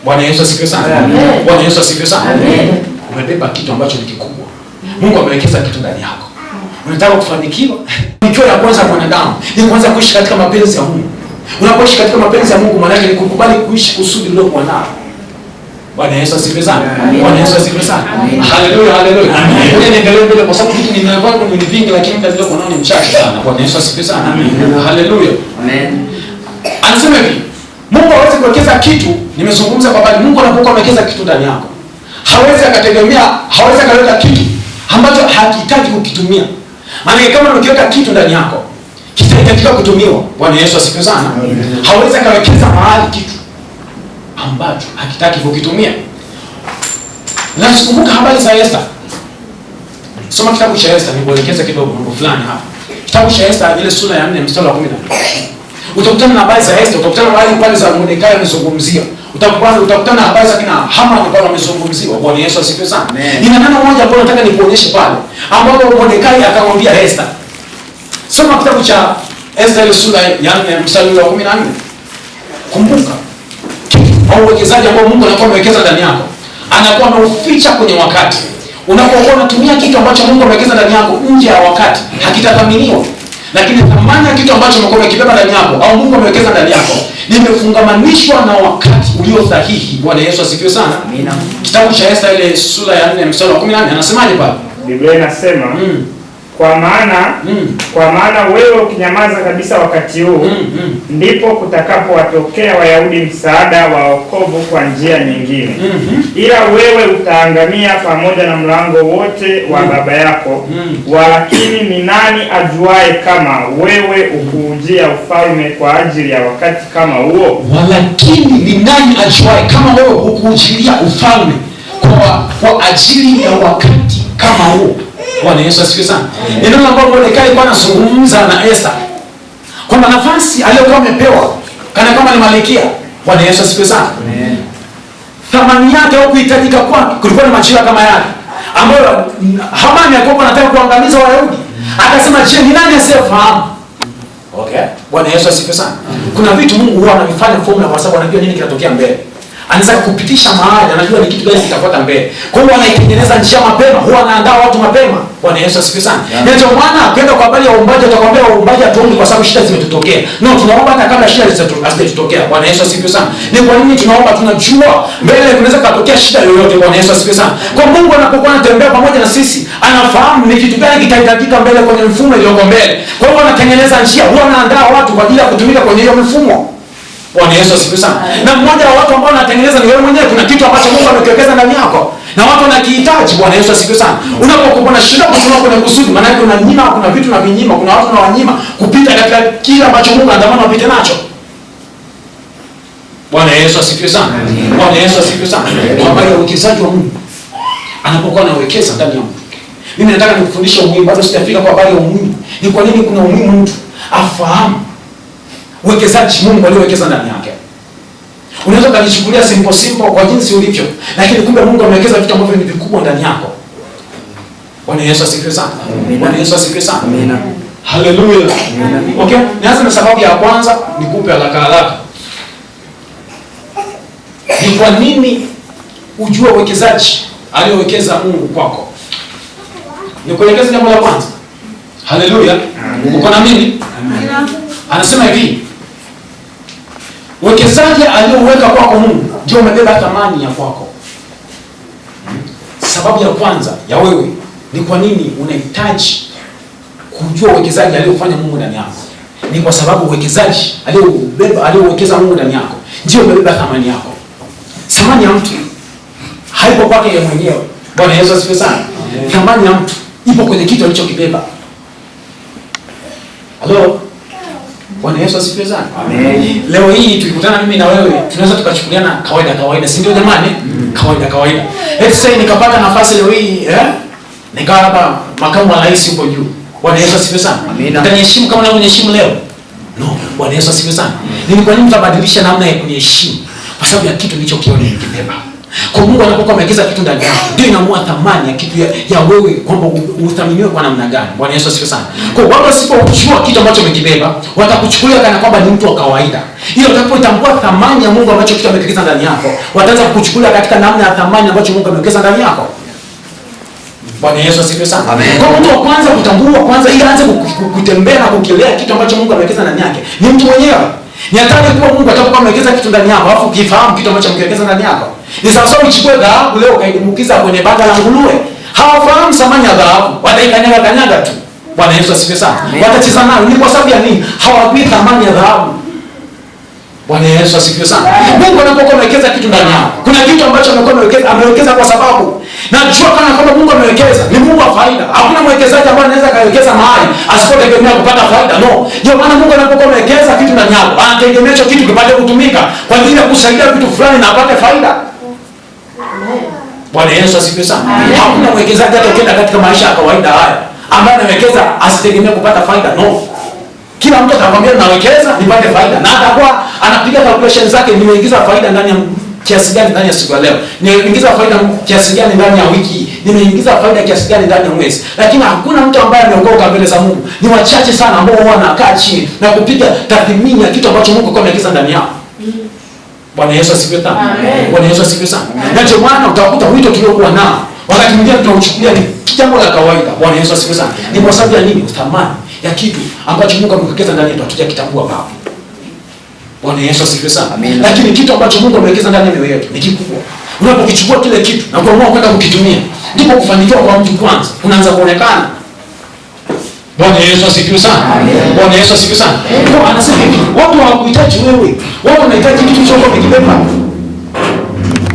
A: Bwana Yesu asifiwe sana. Bwana Yesu asifiwe sana. Umebeba kitu ambacho ni kikubwa. Mungu amewekeza kitu ndani yako. Unataka kufanikiwa? Mafanikio ya kwanza mwanadamu ni kuanza kuishi katika mapenzi ya Mungu. Unapoishi katika mapenzi ya Mungu, maana yake ni kukubali kuishi kusudi lilokuwa nalo. Bwana Yesu asifiwe sana. Bwana Yesu asifiwe sana. Haleluya, haleluya. Ngoja niendelee mbele kwa sababu vitu ninavyo ni vingi, lakini muda niliokuwa nao ni mchache sana. Bwana Yesu asifiwe sana. Haleluya. Amen. Anasema hivi, Mungu hawezi kuwekeza kitu, nimezungumza kwa bali Mungu anapokuwa amewekeza kitu ndani yako, hawezi akategemea, hawezi akaweka kitu ambacho hakihitaji kukitumia. Maana kama ukiweka kitu ndani yako kitahitajika kutumiwa. Bwana Yesu asifiwe sana. Hawezi akawekeza mahali kitu ambacho hakitaki kukitumia. Nakumbuka habari za Esther. Soma kitabu cha Esther, nikuelekeze kidogo mambo fulani hapa. Kitabu cha Esther ile sura ya 4 mstari wa 12. Utakutana na habari za Esther, utakutana na habari pale za Mordekai amezungumzia. Utakutana habari za kina Haman pale wamezungumziwa. Bwana Yesu asifiwe sana. Nina neno moja ambalo nataka nikuonyeshe pale, ambapo Mordekai akamwambia Esther. Soma kitabu cha Esther ile sura ya 4 mstari wa 14. Kumbuka, au uwekezaji ambao Mungu anakuwa amewekeza ndani yako, anakuwa ameuficha kwenye wakati. Unapokuwa unatumia kitu ambacho Mungu amewekeza ndani yako nje ya wakati, hakitathaminiwa. Lakini thamani ya kitu ambacho umekuwa umekibeba ndani yako au Mungu amewekeza ndani yako limefungamanishwa na wakati ulio sahihi. Bwana Yesu asifiwe sana. Amina. Kitabu cha Esther ile sura ya 4 mstari wa 14 anasemaje pale?
B: Biblia inasema kwa maana wewe ukinyamaza kabisa wakati huu, ndipo kutakapowatokea Wayahudi msaada wa wokovu kwa njia nyingine. Ila wewe utaangamia pamoja na mlango wote wa baba yako. Walakini ni nani ajuae kama wewe ukuujia ufalme kwa ajili ya wakati kama huo?
A: Walakini ni nani ajuae kama wewe ukuujilia ufalme kwa ajili ya wakati kama huo? Bwana Yesu asifiwe sana. Neno ambalo Mordekai alikuwa anazungumza na Esther kwamba nafasi aliyokuwa amepewa kana kama ni malkia. Bwana Yesu asifiwe sana. Amen. Thamani yake au kuhitajika kwake kulikuwa na majira kama yale ambayo Hamani alikuwa anataka kuangamiza Wayahudi. Akasema, je, ni nani asiyefahamu? Okay. Bwana Yesu asifiwe sana. Kuna vitu Mungu huwa anavifanya formula kwa sababu anajua nini kinatokea mbele. Anaweza kukupitisha mahali, anajua ni kitu gani kitafuata mbele. Kwa hiyo anaitengeneza njia mapema, huwa anaandaa watu mapema. Bwana Yesu asifiwe sana. Ndio maana ukienda kwa habari ya uumbaji atakwambia uumbaji hatuombi kwa sababu shida zimetutokea. No, tunaomba hata kabla shida hazijatutokea. Bwana Yesu asifiwe sana. Ni kwa nini tunaomba? Tunajua mbele kunaweza kutokea shida yoyote. Bwana Yesu asifiwe sana. Kwa Mungu anapokuwa anatembea pamoja na sisi, anafahamu ni kitu gani kitahitajika mbele kwenye mfumo iliyoko mbele. Kwa hiyo anatengeneza njia, huwa anaandaa watu kwa ajili ya kutumika kwenye hiyo mifumo. Bwana Yesu asifiwe sana. Na mmoja wa watu ambao anatengeneza ni wewe mwenyewe. Kuna kitu ambacho Mungu amekiwekeza ndani yako na watu wanakihitaji. Bwana Yesu asifiwe sana. Unapokuwa na shida kusimama kwenye kusudi, maana yake unanyima, kuna vitu na vinyima, kuna watu na wanyima kupita katika kile ambacho Mungu anatamani wapite nacho. Bwana Yesu asifiwe sana. Bwana Yesu asifiwe sana. Kwa habari ya uwekezaji wa Mungu, anapokuwa anawekeza ndani ya mtu. Mimi nataka nikufundishe umuhimu, bado sijafika kwa habari ya umuhimu. Ni kwa nini kuna umuhimu mtu afahamu uwekezaji Mungu aliowekeza ndani yake. Unaweza kujichukulia simple simple kwa jinsi ulivyo, lakini kumbe Mungu amewekeza vitu ambavyo ni vikubwa ndani yako. Bwana Yesu asifiwe sana. Bwana Yesu asifiwe sana. Amina. Haleluya. Okay, nianze na sababu ya kwanza nikupe haraka haraka. Ni kwa nini ujue uwekezaji aliowekeza Mungu kwako? Nikuelekeze jambo la kwanza. Haleluya. Uko na mimi? Amina. Anasema hivi, uwekezaji alioweka kwako Mungu ndio umebeba thamani ya kwako. Sababu ya kwanza ya wewe ni kwa nini unahitaji kujua uwekezaji aliofanya Mungu ndani yako. Ni kwa sababu uwekezaji aliobeba aliowekeza Mungu ndani yako ndio umebeba thamani yako. Thamani ya mtu haipo kwake yeye mwenyewe. Bwana Yesu asifiwe sana. Thamani ya mtu ipo kwenye kitu alichokibeba. Halo? Bwana Yesu asifiwe sana. Amen. Leo hii tukikutana mimi na wewe tunaweza tukachukuliana kawaida kawaida, si ndio jamani? Kawaida kawaida. Let's say nikapata nafasi leo hii nikawa hapa makamu wa rais huko juu. Bwana Yesu asifiwe sana. Utaniheshimu kama unavyoniheshimu leo? No. Bwana Yesu asifiwe sana. Ni kwa nini mtabadilisha namna ya kuniheshimu? Kwa sababu ya kitu nilichokiona nikibeba. Kwa Mungu anapokuwa amewekeza kitu ndani yako, ndio inaamua thamani ya kitu ya wewe kwamba uthaminiwe kwa namna gani. Bwana Yesu asifiwe sana. Kwa watu wasipojua kitu ambacho umekibeba, watakuchukulia kana kwamba ni mtu wa kawaida. Ila utakapotambua thamani ya Mungu ambacho kitu amewekeza ndani yako, wataanza kukuchukulia katika namna ya thamani ambacho Mungu amewekeza ndani yako. Bwana Yesu asifiwe sana. Kwa mtu wa kwanza kutambua kwanza ili aanze kutembea na kukilea kitu ambacho Mungu amewekeza ndani yake ni mtu mwenyewe. Ni hatari kuwa Mungu atakapokuwa amewekeza kitu ndani yako, alafu ukifahamu kitu ambacho amewekeza ndani yako. Ni sawa sawa uchukue dhahabu leo ukaidumbukiza kwenye banda la nguruwe. Hawafahamu thamani ya dhahabu, wataikanyaga kanyaga tu. Bwana Yesu asifiwe sana. Watacheza nayo ni kwa sababu ya nini? Hawajui thamani ya dhahabu. Bwana Yesu asifiwe sana. Mungu anapokuwa amewekeza kitu ndani yako, kuna kitu ambacho amekuwa amewekeza kwa sababu najua kana kwamba Mungu amewekeza, ni Mungu wa faida. Hakuna mwekezaji ambaye anaweza kawekeza mahali asipotegemea kupata faida. No. Ndio maana Mungu anapokuwa amewekeza kitu ndani yako, anategemea hicho kitu kipate kutumika kwa ajili ya kusaidia vitu fulani na apate faida. Bwana Yesu asifiwe sana. Hakuna mwekezaji hata ukienda katika maisha ya kawaida haya ambaye anawekeza asitegemee kupata faida. No. Kila mtu atakwambia nawekeza nipate faida, na atakuwa anapiga calculation zake, nimeingiza faida ndani ya kiasi gani ndani ya siku ya leo, nimeingiza faida kiasi gani ndani ya wiki, nimeingiza faida kiasi gani ndani ya mwezi. Lakini hakuna mtu ambaye ameokoka mbele za Mungu. Ni wachache sana ambao wanakaa chini na kupiga tathmini ya kitu ambacho Mungu amewekeza ndani yao. Bwana Yesu asifiwe sana. Bwana Yesu asifiwe sana. Na ndio maana utakuta wito tuliokuwa nao wakati mwingine tunauchukulia ni jambo la kawaida. Bwana Yesu asifiwe sana. Ni kwa sababu ya nini? Thamani ya kitu ambacho Mungu amewekeza ndani yetu hatujakitambua bado. Bwana Yesu asifiwe sana. Lakini kitu ambacho Mungu amewekeza ndani ya mioyo yetu ni kikubwa. Unapokichukua kile kitu na kuamua kwenda kukitumia, ndipo kufanikiwa kwa mtu kwanza unaanza kuonekana. Bwana Yesu asifiwe sana. Bwana Yesu asifiwe sana. Kwa anasema hivi, watu hawakuhitaji wewe. Wao wanahitaji kitu kilichokuwa kimebeba.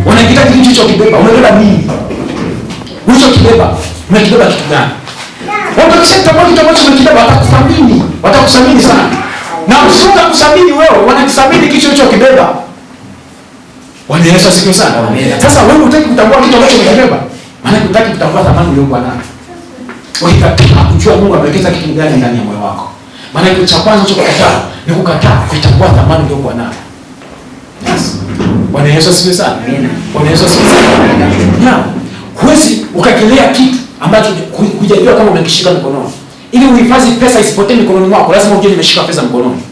A: Wanahitaji kitu kilichokibeba. Umebeba nini? Ulichokibeba, umekibeba kitu gani? Watu wakishatambua kitu ambacho umekibeba watakuthamini, watakuthamini sana. Na usiwe kuthamini wewe, wanakithamini kitu ulichokibeba. Bwana Yesu asifiwe sana. Sasa wewe hutaki kutambua kitu ambacho umekibeba, maana hutaki kutambua thamani uliyokuwa nayo. Ukikataa kujua Mungu amewekeza kitu gani ndani ya moyo wako. Maana kitu cha kwanza unachokataa ni kukataa kuitambua thamani uliyokuwa nayo. Yes. Bwana Yesu asifiwe sana. Bwana Yesu asifiwe sana. Na huwezi ukakelea kitu ambacho hujajua kama umekishika mkononi. Ili uhifadhi pesa isipotee mikononi mwako, lazima ujue nimeshika pesa mkononi.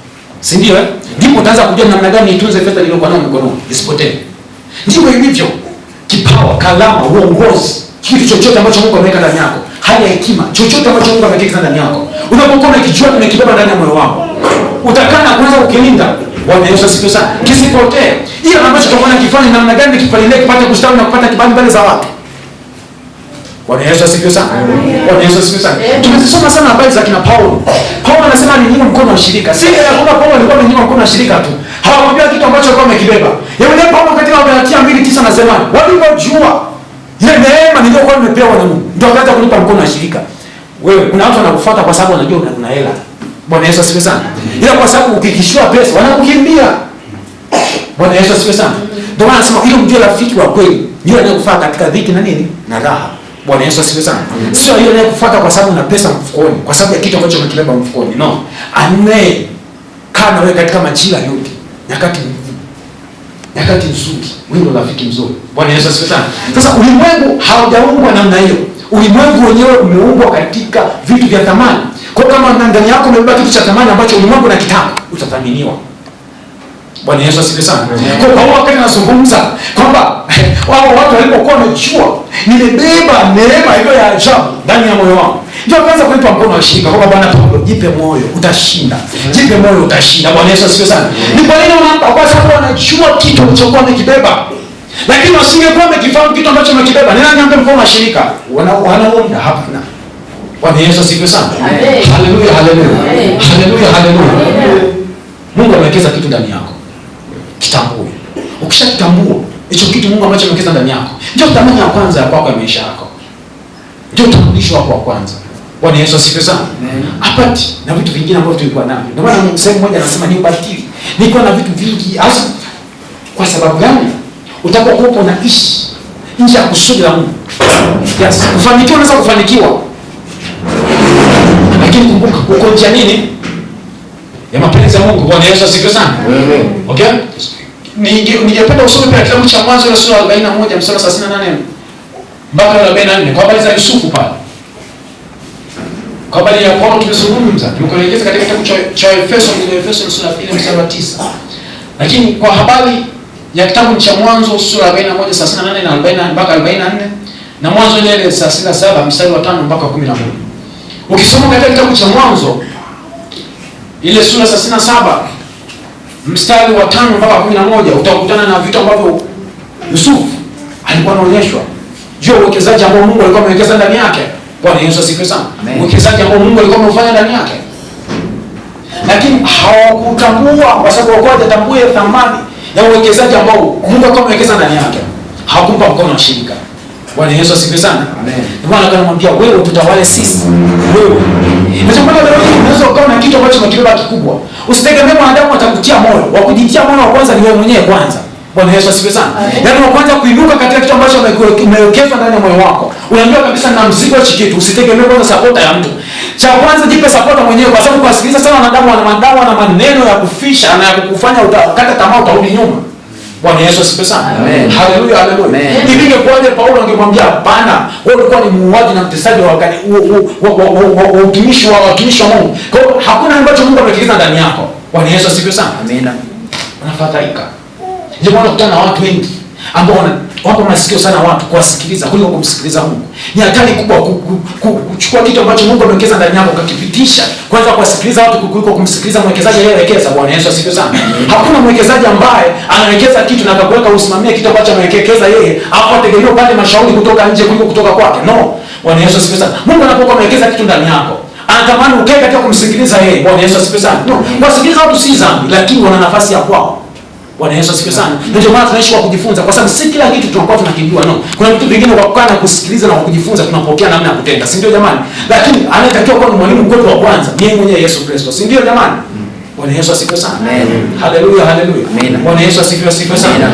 A: Si ndio eh? Ndipo utaanza kujua namna gani nitunze pesa niliyokuwa nayo mkononi isipotee. Ndivyo ilivyo kipawa, kalama, uongozi, kitu chochote ambacho Mungu ameweka ndani yako, hali ya hekima, chochote ambacho Mungu ameweka ndani yako. Unapokuwa unakijua umekibeba ndani ya moyo wako, utakaa na kuanza kukilinda. Bwana Yesu asifiwe sana. Kisipotee. Ile ambacho utakuwa unakifanya namna gani kipalilie kipate kustawi na kupata kibali mbele za watu. Bwana Yesu asifiwe sana. Bwana Yesu asifiwe sana. Tumezisoma sana habari za kina Paulo. Paulo anasema alinyimwa mkono wa shirika. Si ya kwamba Paulo alikuwa amenyimwa mkono wa shirika tu. Hawakwambia kitu ambacho alikuwa amekibeba. Yeye mwenyewe Paulo katika Galatia 2:9 anasema, walipojua ile neema niliyokuwa nimepewa na Mungu, ndio akaanza kunipa mkono wa shirika. Wewe kuna watu wanakufuata kwa sababu wanajua una hela. Bwana Yesu asifiwe sana. Ila kwa sababu ukikishua pesa wanakukimbia. Bwana Yesu asifiwe sana. Ndio maana anasema ili mjue rafiki wa kweli, yule anayekufuata katika dhiki na nini? Na raha. Bwana Yesu asifiwe sana. Sio yule anayekufuata kwa sababu una pesa mfukoni, kwa sababu ya kitu ambacho umekibeba mfukoni. No. Anaye kaa na wewe katika majira yote, nyakati ngumu, nyakati nzuri, wewe ndio rafiki mzuri. Bwana Yesu asifiwe sana. Sasa ulimwengu haujaumbwa namna hiyo. Ulimwengu wenyewe umeumbwa katika vitu vya thamani. Kwa kama ndani yako umebeba kitu cha thamani ambacho ulimwengu unakitaka, utathaminiwa. Bwana Yesu asifiwe sana. Kwa Paulo wakati anazungumza kwamba wao watu walipokuwa wamejua nimebeba neema hiyo ya ajabu ndani ya moyo wangu, ndio akaanza kuipa mkono wa shirika kwamba Bwana Paulo, jipe moyo utashinda. Jipe moyo utashinda. Bwana Yesu asifiwe sana. Ni kwa nini wanampa? Kwa sababu wanajua kitu alichokuwa amekibeba. Lakini wasingekuwa wamekifahamu kitu ambacho wamekibeba, ni nani ampe mkono wa shirika? Wanaona hapana. Bwana Yesu asifiwe sana. Haleluya, haleluya. Haleluya, haleluya. Mungu amewekeza kitu ndani yako. Kitambue. Ukishakitambua hicho kitu Mungu ambacho amewekeza ndani yako, ndio thamani ya kwanza ya kwako ya maisha yako. Ndio utambulisho wako wa kwanza. Bwana Yesu asifiwe sana. Apati na vitu vingine ambavyo tulikuwa navyo. Ndio maana sehemu moja anasema ni ubatili. Nilikuwa na vitu vingi. Hasa kwa sababu gani? Utakuwa uko unaishi nje ya kusudi la Mungu. Yes, kufanikiwa unaweza kufanikiwa. Lakini kumbuka uko nje nini? Ya mapenzi ya Mungu. Bwana Yesu asifiwe sana. Okay? Ningependa usome pia kitabu cha Mwanzo ile sura 41 mstari wa 38 mpaka 44 kwa habari za Yusufu pale. Kwa habari ya Paulo tumezungumza, tumekuelekeza katika kitabu cha Efeso, ile Efeso sura 2 mstari wa 9. Lakini kwa habari ya kitabu cha Mwanzo sura 41 38 na 40 mpaka 44 na Mwanzo ile 37 mstari wa 5 mpaka 11. Ukisoma katika kitabu cha Mwanzo ile sura 37 mstari wa 5 mpaka 11 utakutana na vitu ambavyo Yusufu alikuwa anaonyeshwa. Juu uwekezaji ambao Mungu alikuwa amewekeza ndani yake. Bwana Yesu asifiwe sana. Uwekezaji ambao Mungu alikuwa ameufanya ndani yake. Lakini hawakutambua kwa sababu hawakuwa hawajatambua thamani ya uwekezaji ambao Mungu alikuwa amewekeza ndani yake. Hawakumpa mkono wa shirika. Bwana Yesu asifiwe sana. Amen. Ndio maana akamwambia wewe tutawale sisi. Wewe. Ndio maana leo hii unaweza ukawa na kitu ambacho umekibeba kikubwa. Usitegemee mwanadamu atakutia moyo. Wa kujitia moyo wa kwanza ni wewe mwenyewe kwanza. Bwana Yesu asifiwe sana. Yaani wa kwanza kuinuka katika kitu ambacho umewekezwa ndani ya moyo wako. Unajua kabisa na mzigo hichi kitu, usitegemee kwanza support ya mtu. Cha kwanza jipe support mwenyewe kwa sababu kuwasikiliza sana wanadamu wana madawa na maneno ya kufisha na ya kukufanya utakata tamaa utarudi nyuma. Bwana Yesu asifiwe sana. Haleluya, haleluya. Hivi ingekuwaje Paulo angemwambia hapana, wewe ulikuwa ni muuaji na mtesaji wa utumishi wa watumishi wa Mungu. Kwa hiyo hakuna ambacho Mungu amekiweka ndani yako. Bwana Yesu asifiwe sana. Amina. Unafadhaika. Ndio maana unakutana na watu wengi ambao wako masikio sana watu kuwasikiliza kuliko kumsikiliza Mungu. Ni hatari kubwa kuchukua kitu ambacho Mungu amewekeza ndani yako ukakipitisha kwanza kuwasikiliza watu kuliko kumsikiliza mwekezaji aliyewekeza. Bwana Yesu asifiwe sana. Hakuna mwekezaji ambaye anawekeza kitu na akakuweka usimamie kitu ambacho amewekeza yeye, afu ategemee upate mashauri kutoka nje kuliko kutoka kwake. No. Bwana Yesu asifiwe sana. Mungu anapokuwa amewekeza kitu ndani yako, anatamani ukae katika kumsikiliza yeye. Bwana Yesu asifiwe sana. No, kuwasikiliza watu si dhambi, lakini wana nafasi ya kwao. Bwana Yesu asifiwe sana. Ndio maana tunaishi kwa kujifunza, kwa sababu si kila kitu tunakuwa tunakijua. No. Kuna vitu vingine kwa kukaa na kusikiliza na kwa kujifunza tunapokea namna ya kutenda. Si ndio jamani? Lakini anayetakiwa kuwa ni mwalimu wetu wa kwanza ni yeye mwenyewe Yesu Kristo. Si ndio jamani? Bwana Yesu asifiwe sana. Haleluya, haleluya. Bwana Yesu asifiwe sana.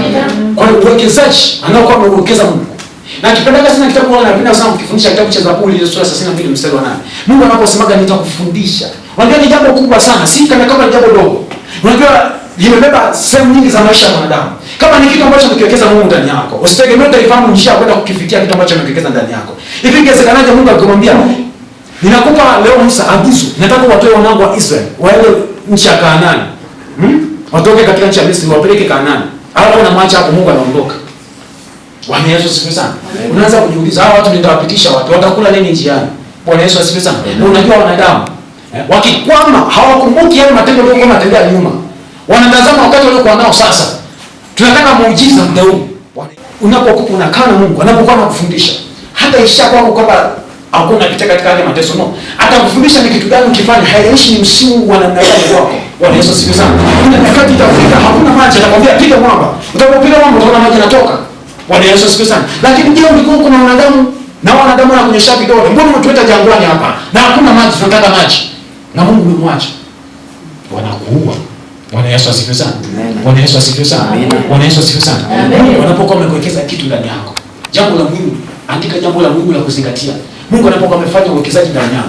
A: Kwa hiyo uwekezaji anaokuwa amewekeza Mungu. Na kipendaga sana kitabu, wala napenda sana kukifundisha kitabu cha Zaburi sura 32 mstari wa 8. Mungu anaposemaga nitakufundisha. Unajua ni jambo kubwa sana, si kana kama ni jambo dogo. Unajua limebeba sehemu nyingi za maisha ya mwanadamu. Kama ni kitu ambacho amekiwekeza Mungu ndani yako, usitegemee utaifahamu njia kwenda kukifikia kitu ambacho amekiwekeza ndani yako. Hivi ingewezekanaje Mungu akikwambia ninakupa leo Musa agizo, nataka watoe wanangu wa Israeli waende nchi ya Kanaani. Watoke katika nchi ya Misri wapeleke Kanaani. Alafu anamwacha hapo, Mungu anaondoka. Bwana Yesu asifiwe sana. Unaanza kujiuliza hawa watu nitawapitisha watu watakula nini njiani? Bwana Yesu asifiwe sana. Unajua wanadamu wakikwama hawakumbuki yale matendo waliokuwa wanatendea nyuma. Wanatazama wakati waliokuwa nao sasa. Tunataka muujiza muda huu. Unapokuwa unakaa na Mungu, anapokuwa anakufundisha, hata isha kwako kwamba hakuna pita katika yale mateso, no. Atakufundisha ni kitu gani ukifanya, haijalishi ni msimu wa namna gani kwako. Bwana Yesu asifiwe sana. Kuna nyakati itafika hakuna maji, atakwambia piga mwamba. Utakapopiga mwamba utaona maji yanatoka. Bwana Yesu asifiwe sana. Lakini je, ulikuwa kuna wanadamu na wanadamu wanakunyesha vidole, mbona umetueta jangwani hapa na hakuna maji, tunataka maji? Na Mungu umemwacha. Wanakuua. Bwana Yesu asifiwe sana. Bwana Yesu asifiwe sana. Bwana Yesu asifiwe sana. Mungu anapokuwa amekuwekeza kitu ndani yako, jambo la muhimu, andika jambo la muhimu la kuzingatia. Mungu anapokuwa amefanya uwekezaji ndani yako,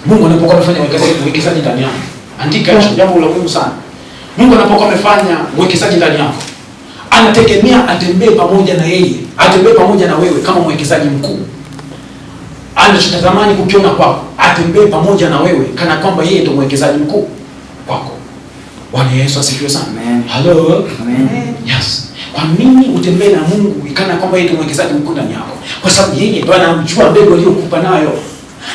A: Mungu anapokuwa amefanya uwekezaji ndani yako, andika jambo la muhimu sana. Mungu anapokuwa amefanya uwekezaji ndani yako, anategemea atembee pamoja na yeye, atembee pamoja na wewe kama mwekezaji mkuu. Anachotamani kukiona kwako, atembee pamoja na wewe kana kwamba yeye ndio mwekezaji mkuu kwako. Bwana Yesu asifiwe sana. Hello. Amen. Yes. Kwa nini utembee na Mungu kana kwamba yeye ndio mwekezaji mkuu ndani yako? Kwa sababu yeye ndio anamjua mbegu aliyokupa nayo.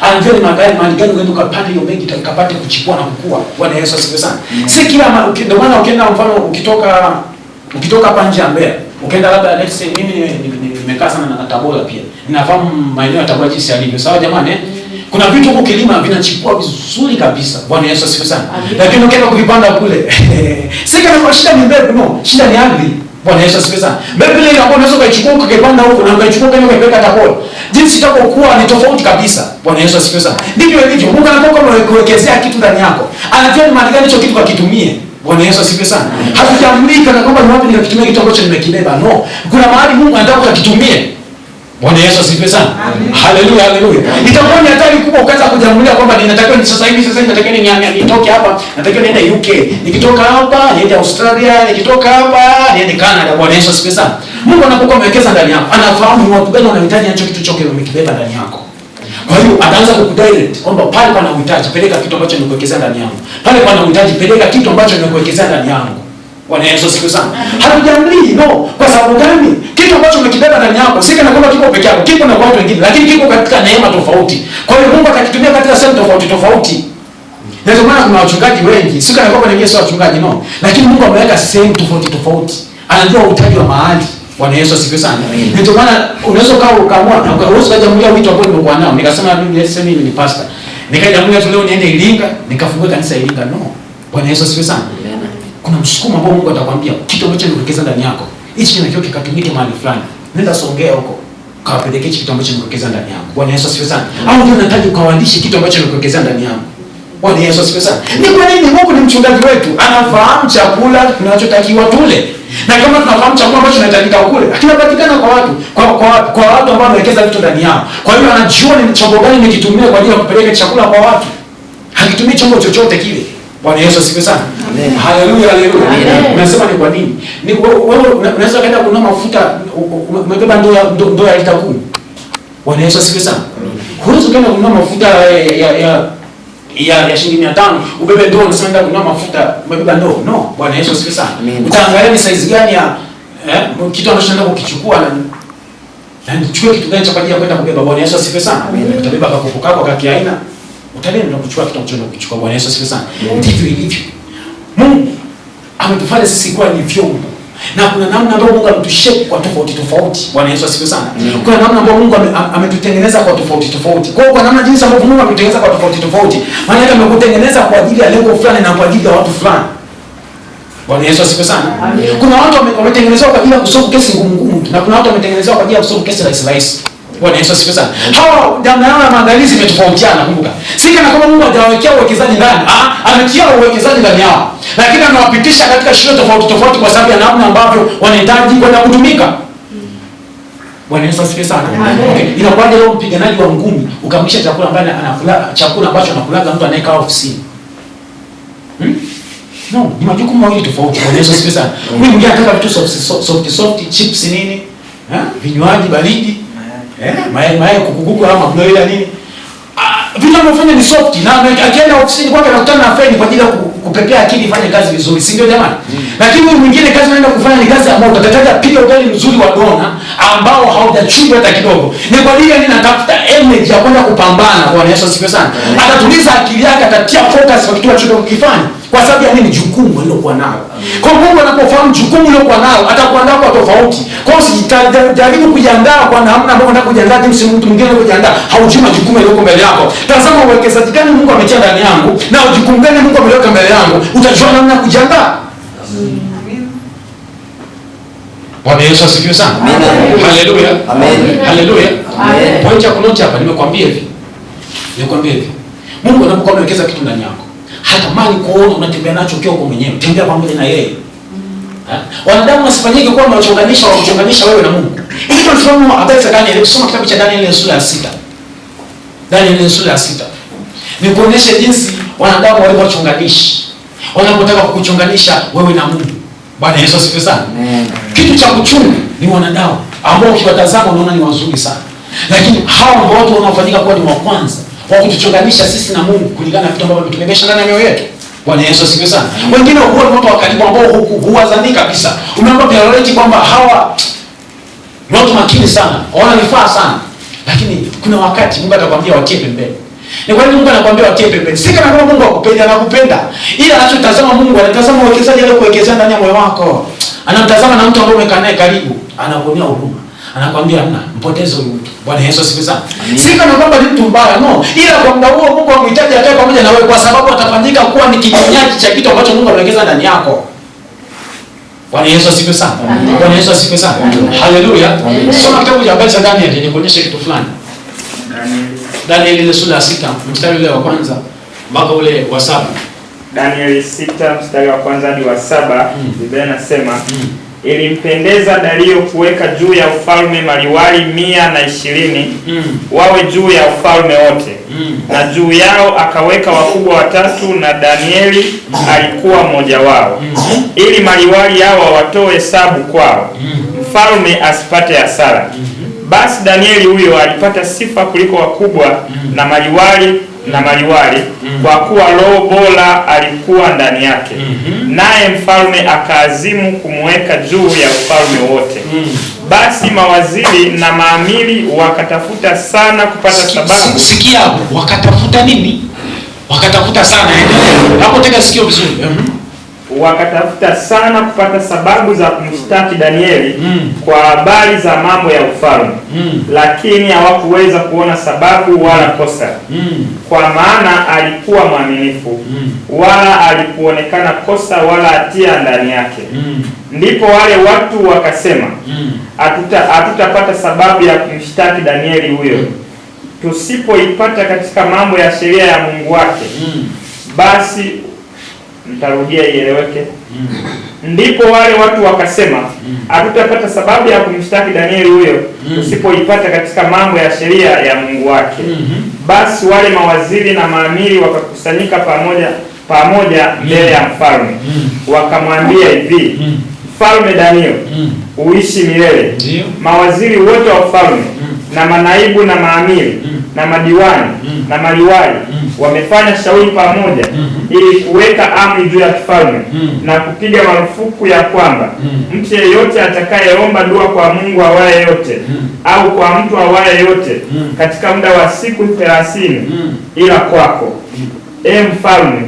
A: Anajua ni mahali gani uende ukapanda hiyo mbegu itakapate kuchipua na kukua. Bwana Yesu asifiwe sana. Si kila ndio maana ukienda mfano ukitoka hapa nje ya Mbeya, ukienda labda let's say mimi nimekaa sana na Tabora pia. Ninafahamu maeneo ya Tabora jinsi yalivyo. Sawa jamani? Kuna vitu huko kilima vinachipua vizuri kabisa. Bwana Yesu asifiwe sana. Lakini ukienda kuvipanda kule, si kama shida ni mbegu, no, shida ni ardhi. Bwana Yesu asifiwe sana. Mbegu ile ambayo unaweza ukaichukua ukapanda huko na ukaichukua kama ukaipeleka Tabora, jinsi itakokuwa ni tofauti kabisa. Bwana Yesu asifiwe sana. Ndivyo ilivyo. Mungu anapokuwa amekuwekezea kitu ndani yako, anajua ni mahali gani hicho kitu kakitumie. Bwana Yesu asifiwe sana. Hatujaamrika na kwamba ni wapi nikakitumia kitu ambacho nimekibeba. No. Kuna mahali Mungu anataka ukakitumie. Bwana Yesu asifiwe sana. Haleluya, haleluya. Itakuwa ni hatari kubwa ukaanza kujamulia kwamba ninatakiwa ni sasa hivi natakiwa nitoke hapa, natakiwa niende UK. Nikitoka hapa niende Australia, nikitoka hapa niende Canada. Bwana Yesu asifiwe sana. Mungu anapokuwa amewekeza ndani yako, anafahamu ni watu gani wanahitaji hicho kitu chote umekibeba ndani yako. Kwa hiyo ataanza kukudirect kwamba pale pana uhitaji, peleka kitu ambacho nimekuwekezea ndani yangu. Pale pana uhitaji, peleka kitu ambacho nimekuwekezea ndani yangu. Bwana Yesu asifiwe sana. Hatujamlii, no. Kwa sababu gani? Kitu ambacho umekibeba ndani yako si kana kwamba kiko peke yako, kiko na watu wengine, lakini kiko katika neema tofauti. Kwa hiyo Mungu atakitumia katika sehemu tofauti tofauti. Ndio maana kuna wachungaji wengi, si kana kwamba ni Yesu wachungaji, no. Lakini Mungu ameweka sehemu tofauti tofauti. Anajua uhitaji wa mahali. Bwana Yesu asifiwe sana. Ndio maana unaweza ukaamua na unaweza kujamulia wito ambao nimekuwa nao. Nikasema mimi let's say mimi ni pastor. Nikajamulia tu leo niende Iringa, nikafungue kanisa Iringa, no. Bwana Yesu asifiwe sana. Kuna msukumo ambao Mungu atakwambia kitu ambacho nimekuwekeza ndani yako, hichi kinatakiwa kikatumike mahali fulani. Nenda Songea huko, kawapelekee hichi kitu ambacho nimekuwekeza ndani yako. Bwana Yesu asifiwe sana. Au ndio unahitaji ukawalishe kitu ambacho nimekuwekeza ndani yako. Bwana Yesu asifiwe sana. Ni kwa nini Mungu ni mchungaji wetu? Anafahamu chakula tunachotakiwa tule. Na kama tunafahamu chakula ambacho tunahitajika kule, kinapatikana kwa watu, kwa watu ambao wamewekeza vitu ndani yao. Kwa hiyo anajua ni chombo gani nikitumia kwa ajili ya kupeleka chakula kwa watu. Hakitumii chombo chochote kile. Bwana Yesu asifiwe sana. Haleluya, haleluya. Unasema ni kwa nini? Ni wewe unaweza kaenda kununua mafuta umebeba ndoo ya lita 10. Bwana Yesu asifiwe sana. Huwezi kwenda kununua mafuta ya shilingi 500 ubebe ndoo, unasema nenda kununua mafuta umebeba ndoo. No, Bwana Yesu asifiwe sana. Utaangalia ni size gani ya kitu ambacho kukichukua na nichukue kitu gani cha kwa ajili ya kwenda kubeba. Bwana Yesu asifiwe sana. Utabeba kakopo kako ka kiaina, utaenda kuchukua kitu ambacho kukichukua. Bwana Yesu asifiwe sana. Ndivyo ilivyo. Mungu ametufanya sisi kuwa ni vyombo. Na kuna namna ambayo Mungu ametushape kwa tofauti tofauti. Bwana Yesu asifiwe sana. Kuna namna ambayo Mungu ametutengeneza kwa tofauti tofauti. Kwa hiyo kwa namna jinsi ambavyo Mungu ametutengeneza kwa tofauti tofauti, maana yake amekutengeneza kwa ajili ya lengo fulani na kwa ajili ya watu fulani. Bwana Yesu asifiwe sana. Kuna watu wametengenezwa kwa ajili ya kusolve kesi ngumu ngumu, na kuna watu wametengenezwa kwa ajili ya kusolve kesi rahisi rahisi. Bwana Yesu asifiwe sana. Hawa namna yao ya maandalizi imetofautiana, kumbuka. Si kana kama Mungu hajawawekea uwekezaji ndani, ametia uwekezaji ndani yao. Lakini anawapitisha katika shule tofauti tofauti kwa sababu ya namna ambavyo wanahitaji kwenda kutumika. Bwana Yesu asifiwe sana. Okay, inakuwaje leo mpiganaji wa ngumi ukamlisha chakula ambaye anakula chakula ambacho anakulaga mtu anayekaa ofisini? No, ni majukumu mawili tofauti. Bwana Yesu asifiwe sana. Huyu mwingine anataka vitu soft soft, chips nini? Vinywaji baridi. Mayai kukukuku ama broiler nini? Vitu anavyofanya ni soft, na akienda ofisini kwake anakutana na feni kwa ajili ya kupepea akili ifanye kazi vizuri, si ndio jamani? Lakini huyu mwingine kazi anaenda kufanya ni kazi ambayo utataka piga ugali mzuri wa dona ambao haujachujwa hata kidogo. Ni kwa ajili ya nini? Anatafuta energy ya kwenda kupambana. Bwana Yesu asifiwe sana. Atatuliza akili yake, atatia focus kwa kitu anachokifanya. Kwa sababu ya nini? Jukumu alilokuwa nalo. Kwa Mungu anapofahamu jukumu alilokuwa nalo, atakuandaa kwa tofauti. Kwa hiyo usijaribu kujiandaa kwa namna ambayo unataka kujiandaa, jinsi mtu mwingine anakujiandaa, haujui majukumu yaliyoko mbele yako. Tazama uwekezaji gani Mungu ametia ndani yangu na jukumu gani Mungu ameliweka mbele yangu, utajua namna ya kujiandaa. Bwana Yesu asifiwe sana. Haleluya. Amen. Haleluya. Amen. Point ya kunoti hapa nimekuambia hivi. Nimekuambia hivi. Mungu anapokuwa amewekeza kitu ndani yako, hatamani kuona unatembea nacho ukiwa uko mwenyewe. Tembea pamoja na yeye. Wanadamu wasifanyike kuwa wanachonganisha wa kuchonganisha wewe na Mungu. Ili tunafahamu habari za Daniel, kusoma kitabu cha Daniel sura ya 6. Daniel sura ya 6. Ni kuonyesha jinsi wanadamu walivyochonganisha. Wanapotaka kukuchonganisha wewe na Mungu. Bwana Yesu asifiwe sana. Kitu cha kuchunga ni wanadamu ambao ukiwatazama unaona ni wazuri sana. Lakini hao ndio watu wanaofanyika kuwa ni wa kwanza wa kutuchonganisha sisi na Mungu kulingana na vitu ambavyo ametubebesha ndani ya mioyo yetu. Bwana Yesu asifiwe sana. Wengine huwa ni watu wa karibu ambao huwazani kabisa. Umeomba priority kwamba hawa ni watu makini sana, wananifaa sana. Lakini kuna wakati Mungu atakwambia watie pembeni. Ni kwa nini Mungu anakuambia watie pembeni? Si kana kwamba Mungu akupenda, anakupenda. Ila anachotazama Mungu, anatazama uwekezaji aliokuwekezea ndani ya moyo wako. Anamtazama na mtu ambaye umekaa naye karibu, anakuonea huruma. Anakuambia hamna, mpoteze huyu mtu. Bwana Yesu asifiwe sana. Si kana kwamba ni mtu mbaya, no. Ila kwa muda huo Mungu amhitaji akae pamoja na wewe kwa sababu atafanyika kuwa ni kinywaji cha kitu ambacho Mungu amewekeza ndani yako. Bwana Yesu asifiwe sana. Bwana Yesu asifiwe sana. Haleluya. Soma kitabu cha habari za Daniel nikuonyeshe kitu fulani. Daniel ile sura ya 6 mstari ule wa kwanza mpaka ule wa 7.
B: Daniel 6 mstari wa kwanza hadi wa 7, Biblia inasema ilimpendeza Dario kuweka juu ya ufalme maliwali 120 wawe juu ya ufalme wote. Na juu yao akaweka wakubwa watatu, na Danieli alikuwa mmoja wao. Ili maliwali hao watoe hesabu kwao, mfalme asipate hasara. Basi Danieli huyo alipata sifa kuliko wakubwa na maliwali kwa kuwa roho bora alikuwa ndani yake. Naye mfalme akaazimu kumweka juu ya ufalme wote. Basi mawaziri na maamiri wakatafuta sana kupata sababu.
A: Sikia hapo, wakatafuta nini? Wakatafuta sana. Hapo tega sikio vizuri.
B: Wakatafuta sana kupata sababu za kumshtaki Danieli kwa habari za mambo ya ufalme. Lakini hawakuweza kuona sababu wala kosa. Kwa maana alikuwa mwaminifu, wala alikuonekana kosa wala hatia ndani yake. Ndipo wale watu wakasema, hatutapata sababu ya kumshtaki Danieli huyo, tusipoipata katika mambo ya sheria ya Mungu wake. Basi nitarudia ieleweke. Ndipo wale watu wakasema, hatutapata sababu ya kumshtaki Danieli huyo, tusipoipata katika mambo ya sheria ya Mungu wake. Basi wale mawaziri na maamiri wakakusanyika pamoja mbele ya mfalme. Wakamwambia hivi, Mfalme Daniel, uishi milele. Mawaziri wote wa mfalme na manaibu na maamiri na madiwani na maliwali wamefanya shauri pamoja ili kuweka amri juu ya kifalme na kupiga marufuku ya kwamba mtu yeyote atakayeomba dua kwa Mungu awaye yote au kwa mtu awaye yote katika muda wa siku 30 ila kwako, e mfalme,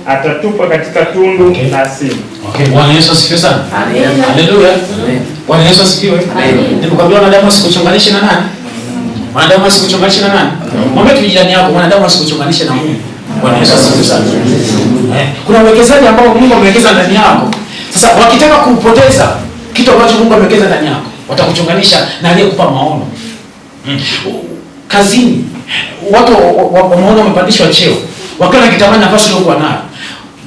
B: atatupwa katika tundu la simba.
A: Okay, Bwana Yesu asifiwe sana. Amen. Haleluya. Bwana Yesu asifiwe. Nimekwambia wanadamu wasikuchonganishe na nani? Mwanadamu asikuchonganishe na nani? Mwambie tu jirani yako, mwanadamu asikuchonganishe na Mungu. Bwana Yesu asifiwe sana. Kuna uwekezaji ambao Mungu amewekeza ndani yako. Sasa wakitaka kupoteza kitu ambacho Mungu amewekeza ndani yako, watakuchonganisha na aliyekupa maono. Kazini watu wameona wamepandishwa cheo, wakiwa wanakitamani nafasi uliokuwa nayo.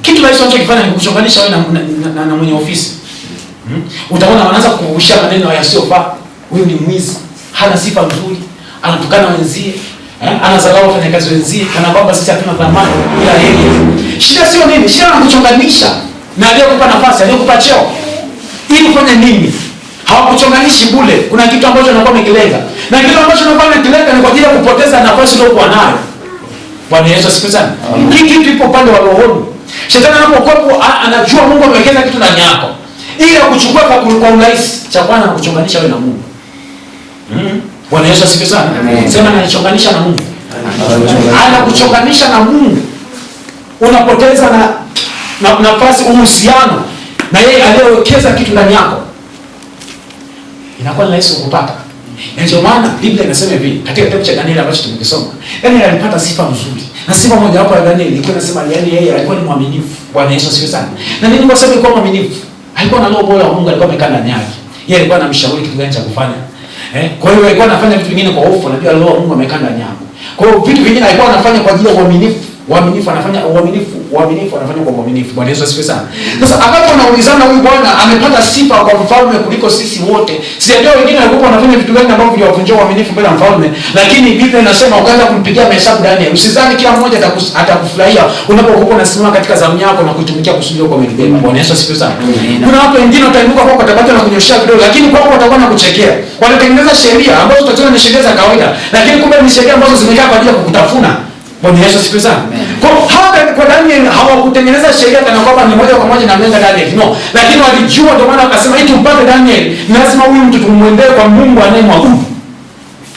A: Kitu rahisi wanachokifanya ni kukuchonganisha wewe na mwenye ofisi. Utaona wanaanza kukurushia maneno yasiyofaa. Huyu ni mwizi, hana sifa nzuri, anatukana wenzie, anadharau wafanyakazi wenzie, kana kwamba sisi hatuna thamani ila yeye. Shida sio nini? Shida ni kuchonganisha na aliyekupa nafasi, aliyekupa cheo. Ili ufanye nini? Hawakuchonganishi bure. Kuna kitu ambacho anakuwa amekilenga. Na kitu ambacho anakuwa amekilenga ni kwa ajili ya kupoteza nafasi uliyokuwa nayo. Bwana Yesu asifiwe sana. Hii kitu ipo upande wa rohoni. Shetani anapokuwa anajua Mungu amewekeza kitu ndani yako, ili akuchukue kwa urahisi, cha kwanza anakuchonganisha wewe na Mungu. Bwana Yesu asifiwe sana. Sema ananichonganisha na Mungu. Anakuchonganisha na Mungu. Unapoteza na nafasi, uhusiano na yeye aliyewekeza kitu ndani yako. Inakuwa ni rahisi kukupata. Na ndio maana Biblia inasema hivi katika kitabu cha Danieli ambacho tumekisoma. Danieli alipata sifa nzuri. Na sifa moja wapo ya Danieli ilikuwa inasema yaani yeye alikuwa ni mwaminifu. Bwana Yesu asifiwe sana. Na nini kwa sababu alikuwa mwaminifu? Alikuwa na roho bora wa Mungu, alikuwa amekaa ndani yake. Yeye alikuwa anamshauri kitu gani cha kufanya. Kwa hiyo alikuwa anafanya vitu vingine kwa hofu, anajua roho wa Mungu amekaa ndani yako. Kwa hiyo vitu vingine alikuwa anafanya kwa ajili ya uaminifu. Uaminifu anafanya uaminifu anafanya kwa uaminifu. Bwana Yesu asifiwe sana. Sasa akapo anaulizana huyu bwana amepata sifa kwa mfalme kuliko sisi wote. Sijajua wengine walikuwa wanafanya vitu gani ambavyo viliwavunjia uaminifu mbele ya mfalme, lakini Biblia inasema ukaanza kumpigia mahesabu Daniel. Usizani kila mmoja atakufurahia unapokuwa unasimama katika zamu yako na kuitumikia kusudi lako umelibeba. Bwana Yesu asifiwe sana. Kuna watu wengine watainuka kwako watabaki na kunyoshia vidole, lakini kwako watakuwa na kuchekea. Wanatengeneza sheria ambazo tutaziona ni sheria za kawaida, lakini kumbe ni sheria ambazo zimekaa kwa ajili ya kukutafuna. Bwana Yesu asifiwe sana. Kwa hata kwa Daniel hawakutengeneza sheria kana kwamba ni moja kwa moja na mlenga Daniel. No, lakini walijua, ndio maana wakasema ili tumpate Daniel ni lazima huyu mtu tumwendee kwa Mungu anayemwabudu.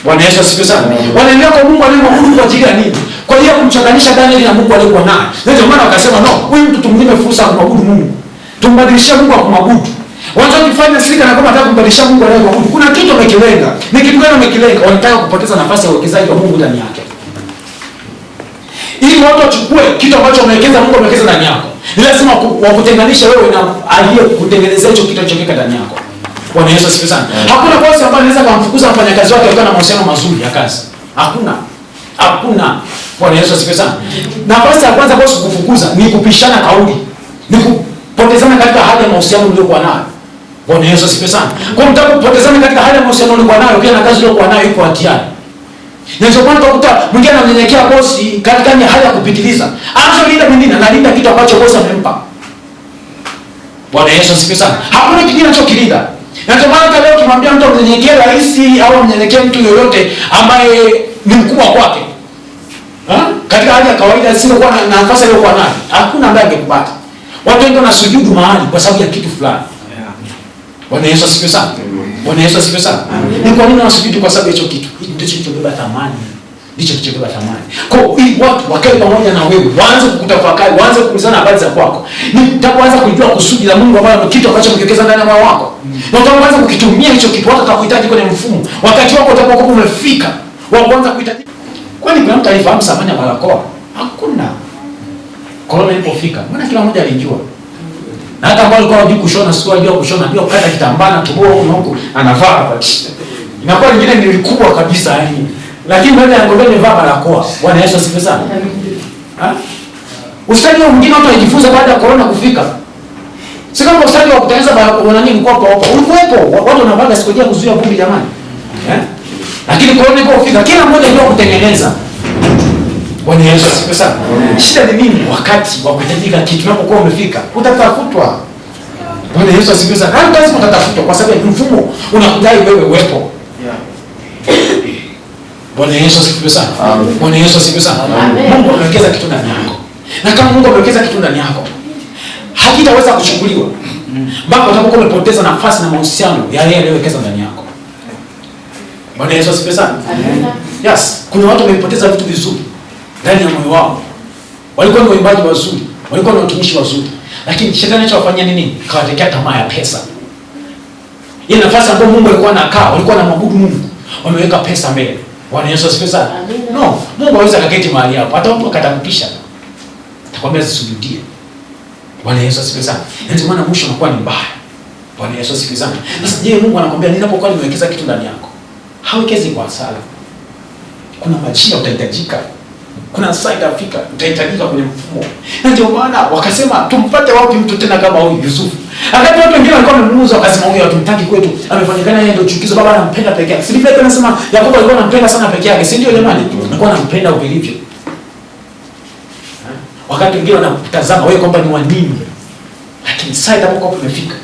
A: Bwana Yesu asifiwe sana. Wanaendea kwa Mungu anayemwabudu kwa ajili ya nini? Kwa hiyo kumchanganyisha Daniel na Mungu aliyekuwa naye. Ndio maana wakasema no, huyu mtu tumnyime fursa ya kumwabudu Mungu. Tumbadilishie Mungu akumwabudu. Wanachokifanya sika na kama anataka kumbadilisha Mungu anayemwabudu. Kuna kitu amekilenga. Ni kitu gani amekilenga? Wanataka kupoteza nafasi ya uwekezaji wa Mungu ndani yake. Ili watu wachukue kitu ambacho wamewekeza Mungu amewekeza ndani yako. Ni lazima wakutenganishe wewe na aliyekutengenezea hicho kitu alichoweka ndani yako. Bwana Yesu asifiwe sana. Hakuna bosi ambaye anaweza kumfukuza mfanyakazi wake akiwa na mahusiano mazuri ya kazi. Hakuna. Hakuna. Bwana Yesu asifiwe sana. Nafasi ya kwanza bosi kukufukuza ni kupishana kauli. Ni kupotezana katika hali ya mahusiano uliyokuwa nayo. Bwana Yesu asifiwe sana. Kwa mtakapopotezana katika hali ya mahusiano uliyokuwa nayo, pia na kazi uliyokuwa nayo iko hatiani. Na ndio maana utakuta mwingine anamnyenyekea bosi katika hali ya kupitiliza. Anacholinda mwingine analinda kitu ambacho bosi amempa. Bwana Yesu asifiwe sana. Hakuna kingine anachokilinda. Na ndio maana hata leo ukimwambia mtu amnyenyekee rais au amnyenyekee mtu yoyote ambaye ni mkubwa kwake, katika hali ya kawaida sio kwa na nafasi aliyokuwa nayo, hakuna ambaye angekubali. Watu wengi wanasujudu mahali kwa sababu ya kitu fulani. Bwana Yesu asifiwe sana. Bwana Yesu asifiwe sana. Ni kwa nini wanasujudu? Kwa sababu hicho kitu ndicho kilichobeba thamani. Ndicho kilichobeba thamani. Kwa hiyo ili watu wakae pamoja na wewe, waanze kukutafakari, waanze kuulizana habari za kwako. Ni utakapoanza kujua kusudi la Mungu ambalo ni kitu ambacho mkiwekeza ndani ya moyo wako. Na utakapoanza kukitumia hicho kitu, watu watakuhitaji kwenye mfumo. Wakati wako utakuwa umefika wa kuanza kuhitaji. Kwani kuna mtu alifahamu thamani ya barakoa? Hakuna. Corona ilipofika, maana kila mmoja alijua. Na hata ambao walikuwa hawajui kushona, sio wajua kushona, ndio kukata kitambaa na toboa huko na huko, anavaa hapa. Inakuwa lingine ni kubwa kabisa yani. Lakini baada ya ngombe nimevaa barakoa. Bwana Yesu asifiwe sana. Ha? Ustadi mwingine watu walijifunza baada ya corona kufika. Si kama ustadi wa kutengeneza barakoa na nini kwa hapo. Ulikuwepo, watu wanavaa sikojea kuzuia vumbi jamani. Eh? Lakini corona ilipofika kila mmoja alijua kutengeneza. Bwana Yesu asifiwe sana. Shida ni nini? Wakati wa kuhitajika kitu unapokuwa umefika, utatafutwa. Bwana Yesu asifiwe sana. Hata lazima utatafutwa kwa sababu mfumo unakudai wewe uwepo. Bwana Yesu asifiwe sana. Bwana Yesu asifiwe sana. Mungu amewekeza kitu ndani yako. Na kama Mungu amewekeza kitu ndani yako, hakitaweza kuchukuliwa mpaka utakapokuwa umepoteza nafasi na mahusiano ya yeye aliyowekeza ndani yako. Bwana Yesu asifiwe sana. Yes, kuna watu wamepoteza vitu vizuri ndani ya moyo wao. Walikuwa ni waimbaji wazuri, walikuwa ni watumishi wazuri, lakini shetani alichowafanyia nini? Kawatekea tamaa ya pesa. Ile nafasi ambayo Mungu alikuwa anakaa, walikuwa wanamwabudu Mungu, wameweka pesa mbele. Bwana Yesu asifiwe sana. No, Mungu hawezi akaketi mahali hapo. Hata mtu akatamkisha, atakwambia zisujudie. Bwana Yesu asifiwe sana. Ndio maana mwisho unakuwa ni mbaya. Bwana Yesu asifiwe sana. Sasa je, Mungu anakuambia ninapokuwa nimewekeza kitu ndani yako, hawekezi kwa hasara. Kuna majira utahitajika. Kuna saa itafika utahitajika kwenye mfumo. Na ndio maana wakasema tumpate wapi mtu tena kama huyu Yusufu? Wakati watu wengine walikuwa wamemuuza wakasema huyu hatumtaki kwetu. Amefanyikana yeye ndio chukizo, baba anampenda peke yake. Si Biblia inasema Yakobo alikuwa anampenda sana peke yake, si ndio jamani? Alikuwa anampenda uvilivyo. Wakati wengine wanakutazama wewe kwamba ni wa nini. Lakini saa itakapokuwa imefika,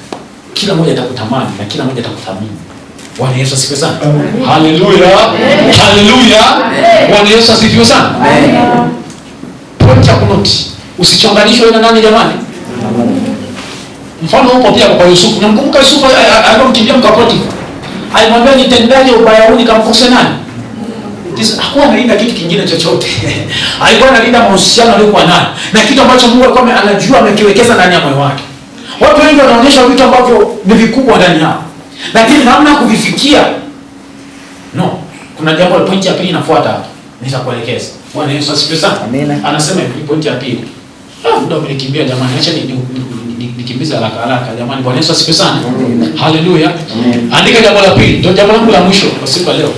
A: kila mmoja atakutamani na kila mmoja atakuthamini. Bwana Yesu asifiwe sana. Haleluya. Haleluya. Bwana Yesu asifiwe sana. Point ya kunoti. Usichonganishwe na nani jamani? Mfano upo pia kwa Yusufu. Namkumbuka Yusufu alipomkimbia mke wa Potifa. Alimwambia nitendaje ubaya huu nikamkose nani? Hakuwa analinda kitu kingine chochote. Alikuwa analinda mahusiano aliyokuwa nayo na kitu ambacho Mungu alikuwa anajua amekiwekeza ndani ya moyo wake. Watu wengi wanaonyesha vitu ambavyo ni vikubwa ndani yao, lakini namna ya kuvifikia no. Kuna jambo, pointi ya pili inafuata hapo, nitakuelekeza. Bwana Yesu asifiwe sana. Anasema hivi, pointi ya pili. Muda umenikimbia jamani, acha nikimbize haraka haraka jamani. Bwana Yesu asifiwe sana. Haleluya. Andika jambo la pili, ndio jambo langu la mwisho kwa siku ya leo.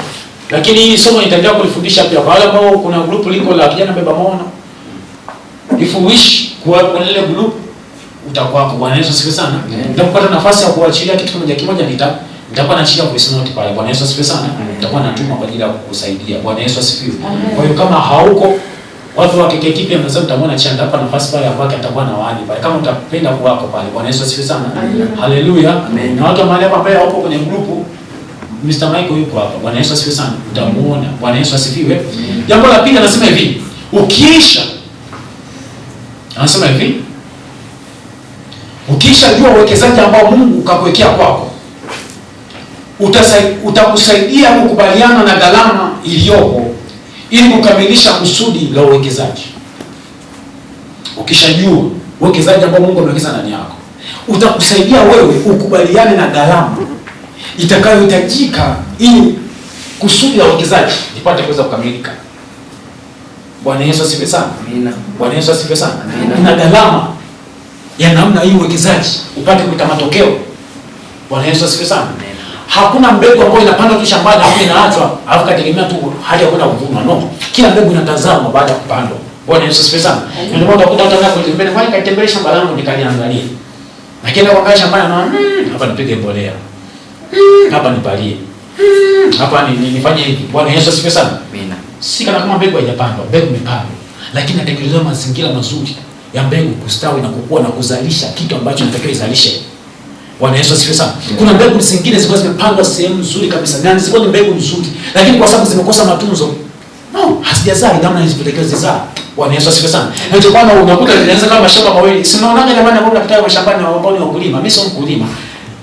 A: Lakini hii somo nitaendelea kulifundisha pia kwa wale ambao kuna group liko la kijana beba maono. If you wish kuwa kwenye ile group utakuwa hapo. Bwana Yesu asifiwe sana. Nitakupata nafasi ya kuachilia kitu kimoja kimoja, nitakuwa naachilia voice note pale. Bwana Yesu asifiwe sana. Nitakuwa natuma kwa ajili ya kukusaidia. Bwana Yesu asifiwe. Kwa hiyo kama hauko watu wa KKT pia mnaweza mtamwona Chanda hapa nafasi pale ambapo atakuwa na wali pale. Kama utapenda kuwako pale. Bwana Yesu asifiwe sana. Haleluya. Na watu mahali hapa ambao hawapo kwenye group, Mr. Michael yuko hapa. Bwana Yesu asifiwe sana. Utamuona. Bwana Yesu asifiwe. Jambo la pili anasema hivi, ukiisha anasema hivi, ukisha jua uwekezaji ambao Mungu kakuwekea kwako, utakusaidia kukubaliana na gharama iliyopo ili kukamilisha kusudi la uwekezaji. Ukishajua uwekezaji ambao Mungu amewekeza ndani yako, utakusaidia wewe ukubaliane na gharama itakayohitajika ili kusudi la uwekezaji lipate kuweza kukamilika. Bwana Yesu asifiwe sana. Amina. Bwana Yesu asifiwe sana. Kuna gharama ya namna hii uwekezaji upate kuleta matokeo. Bwana Yesu asifiwe sana. Hakuna mbegu ambayo inapandwa tu shambani alafu inaachwa alafu kategemea tu hali ya kwenda kuvunwa. No. Kila mbegu inatazamwa baada ya kupandwa. Bwana Yesu asifiwe sana. Ndio maana utakuta hata kutembea, kwani kaitembelea shamba langu nikaliangalia. Lakini kwa shambani anaona hapa nipige mbolea. Hapa nipalie. Hapa nifanye hivi. Bwana Yesu asifiwe sana. Amina. Si kana kama mbegu haijapandwa, mbegu imepandwa. Lakini inatengenezwa mazingira mazuri ya mbegu kustawi na kukua na kuzalisha kitu ambacho inatakiwa izalishe. Bwana Yesu asifiwe sana. Kuna mbegu zingine zilikuwa zimepandwa sehemu nzuri kabisa. Na zilikuwa ni mbegu nzuri, lakini kwa sababu zimekosa matunzo, no, hazijazaa namna zilivyotakiwa zizaa. Bwana Yesu asifiwe sana. Na ndio maana unakuta inaanza kama mashamba mawili. Si unaonaga jamani ambao mnakutana mashambani na ambao ni wakulima. Mimi sio mkulima.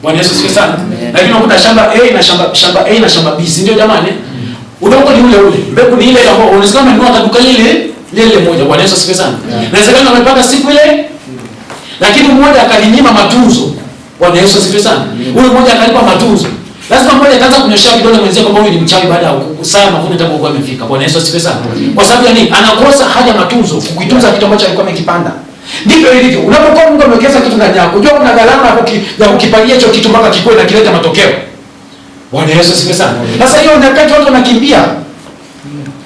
A: Bwana Yesu asifiwe sana. Lakini unakuta shamba A na shamba A na shamba B, si ndio jamani? Udongo ni ule ule. Mbegu ni ile ile ambayo unaweza kama unanunua duka lile lile moja. Bwana Yesu asifiwe sana. Inawezekana umepanda siku ile, lakini mmoja akalinyima matunzo. Bwana Yesu asifiwe sana. Huyu mmoja akalipa matunzo. Lazima mmoja ataanza kunyoshia kidole mwenzie kwamba huyu ni mchawi baada ya saa mavuno yatakuwa yamefika. Bwana Yesu asifiwe sana. Kwa sababu ya nini? Anakosa haja matunzo, kukitunza kitu ambacho alikuwa amekipanda. Ndivyo ilivyo. Unapokuwa Mungu amewekeza kitu ndani yako, unajua kuna gharama ya kukipalia hicho kitu mpaka kikue na kileta matokeo. Bwana Yesu asifiwe sana. Sasa hiyo nyakati watu wanakimbia.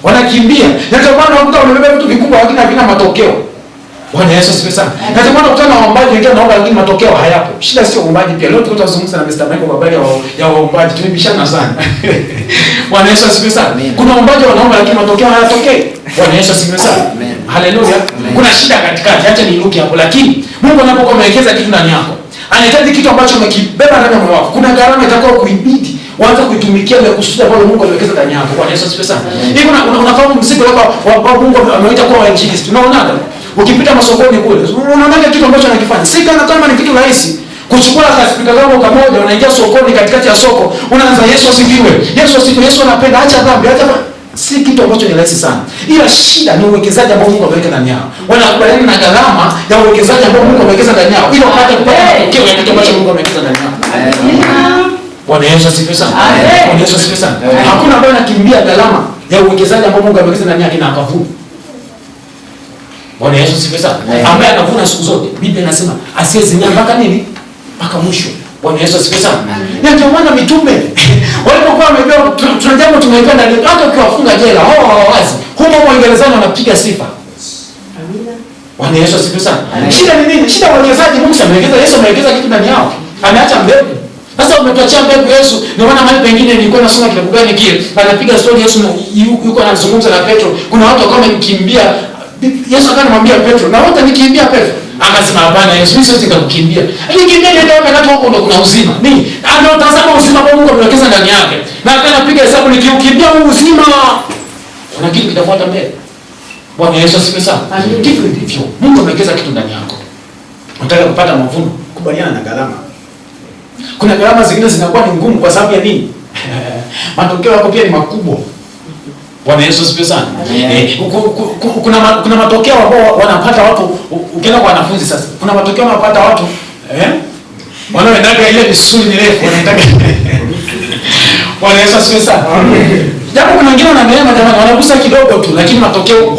A: Wanakimbia. Na ndio maana unakuta wamebeba vitu vikubwa lakini havina matokeo. Bwana Yesu asifiwe sana. Na ndio maana ukutana na waombaji wengine wanaomba lakini matokeo hayapo. Shida sio uombaji pia. Leo tutazungumza na Mr. Michael kwa habari ya waombaji. Tumebishana sana. Bwana Yesu asifiwe sana. Kuna waombaji wanaomba lakini matokeo hayatokei. Bwana Yesu asifiwe sana. Haleluya. Kuna shida katikati. Acha niruke hapo, lakini Mungu anapokuwa amewekeza kitu ndani yako, anahitaji kitu ambacho umekibeba ndani ya moyo wako. Kuna gharama itakao kuibidi uanze kuitumikia ile kusudi ambalo Mungu aliwekeza ndani yako. Bwana Yesu asifiwe sana. Hivi unafahamu mzigo wako Mungu ameita kuwa wainjilisti. Unaonaga? Ukipita masokoni kule, unaonaga kitu ambacho anakifanya. Si kana kama ni kitu rahisi. Kuchukua kaspika kako kamoja, unaingia sokoni, katikati ya soko, unaanza Yesu asifiwe. Yesu asifiwe, Yesu anapenda, acha dhambi, acha. Si kitu ambacho ni rahisi sana. Ila shida ni uwekezaji ambao Mungu ameweka ndani yao. Wanakubaliana na gharama ya uwekezaji ambao Mungu amewekeza ndani yao ili wapate kupata matokeo ya kitu ambacho Mungu amewekeza ndani yao. Bwana Yesu asifiwe sana. Bwana Yesu asifiwe sana. Hakuna ambaye anakimbia gharama ya uwekezaji ambao Mungu amewekeza ndani yake na akavuna. Bwana Yesu asifiwe sana. Ambaye anavuna siku zote. Biblia inasema asiyezimia mpaka nini? Mpaka mwisho. Bwana Yesu asifiwe sana. Na ndio maana mitume walipokuwa wamejua tuna jambo tumeweka ndani, hata ukiwafunga jela hao hawawazi. Humo Waingerezani wanapiga sifa. Amina. Bwana Yesu asifiwe sana. Shida ni nini? Shida wawekezaji. Mungu amewekeza, Yesu amewekeza kitu ndani yao. Ameacha mbegu. Sasa umetuachia mbegu Yesu. Ndio maana mahali pengine nilikuwa nasoma kitabu gani kile, anapiga story Yesu yuko anazungumza na Petro. Kuna watu wakawa wamemkimbia. Yesu akamwambia Petro, "Na wewe utanikimbia Petro?" Akasema, "Hapana Yesu, mimi siwezi kukukimbia." Nikimbia ndio wakati huko ndo kuna uzima. Ni anaotazama uzima ambao Mungu amewekeza ndani yake. Na akapiga hesabu, nikiukimbia huu uzima, kuna kitu kitafuata mbele. Bwana Yesu asifiwe sana. Ndivyo ndivyo. Mungu amewekeza kitu ndani yako. Unataka kupata mavuno, kubaliana na gharama. Kuna gharama zingine zinakuwa ni ngumu kwa sababu ya nini? Matokeo yako pia ni makubwa. Bwana Yesu asifiwe sana. Kuna matokeo ambao wanapata watu ukienda kwa wanafunzi sasa. Kuna matokeo wanapata watu wanaoendaga ile misuli mirefu wanaendaga. Bwana Yesu asifiwe sana. Japo kuna wengine wana neema jamani, wanagusa kidogo tu lakini matokeo wow.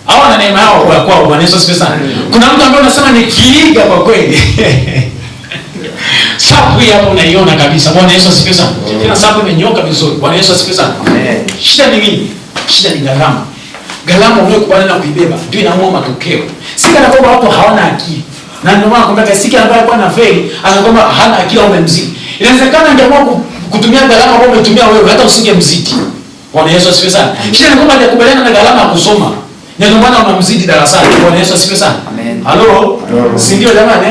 A: Hao wana neema yao kwa kwao. Bwana Yesu asifiwe sana. Kuna mtu ambaye anasema ni kiiga kwa kweli. Sapu hii hapo unaiona kabisa. Bwana Yesu asifiwe sana. Tena sapu imenyoka vizuri. Bwana Yesu asifiwe sana. Shida ni nini? Shida ni gharama. Gharama unayokubaliana na kuibeba ndio inaamua matokeo. Si kana kwamba watu hawana akili. Na ndio maana kwamba siki ambaye alikuwa na feli anakwamba hana akili au umemzidi. Inawezekana angeamua kutumia gharama ambayo umetumia wewe hata usingemzidi. Bwana Yesu asifiwe sana. Shida ni kwamba hajakubaliana na gharama ya kusoma. Ndio maana unamzidi darasani. Bwana Yesu asifiwe sana. Halo? Si ndio jamani?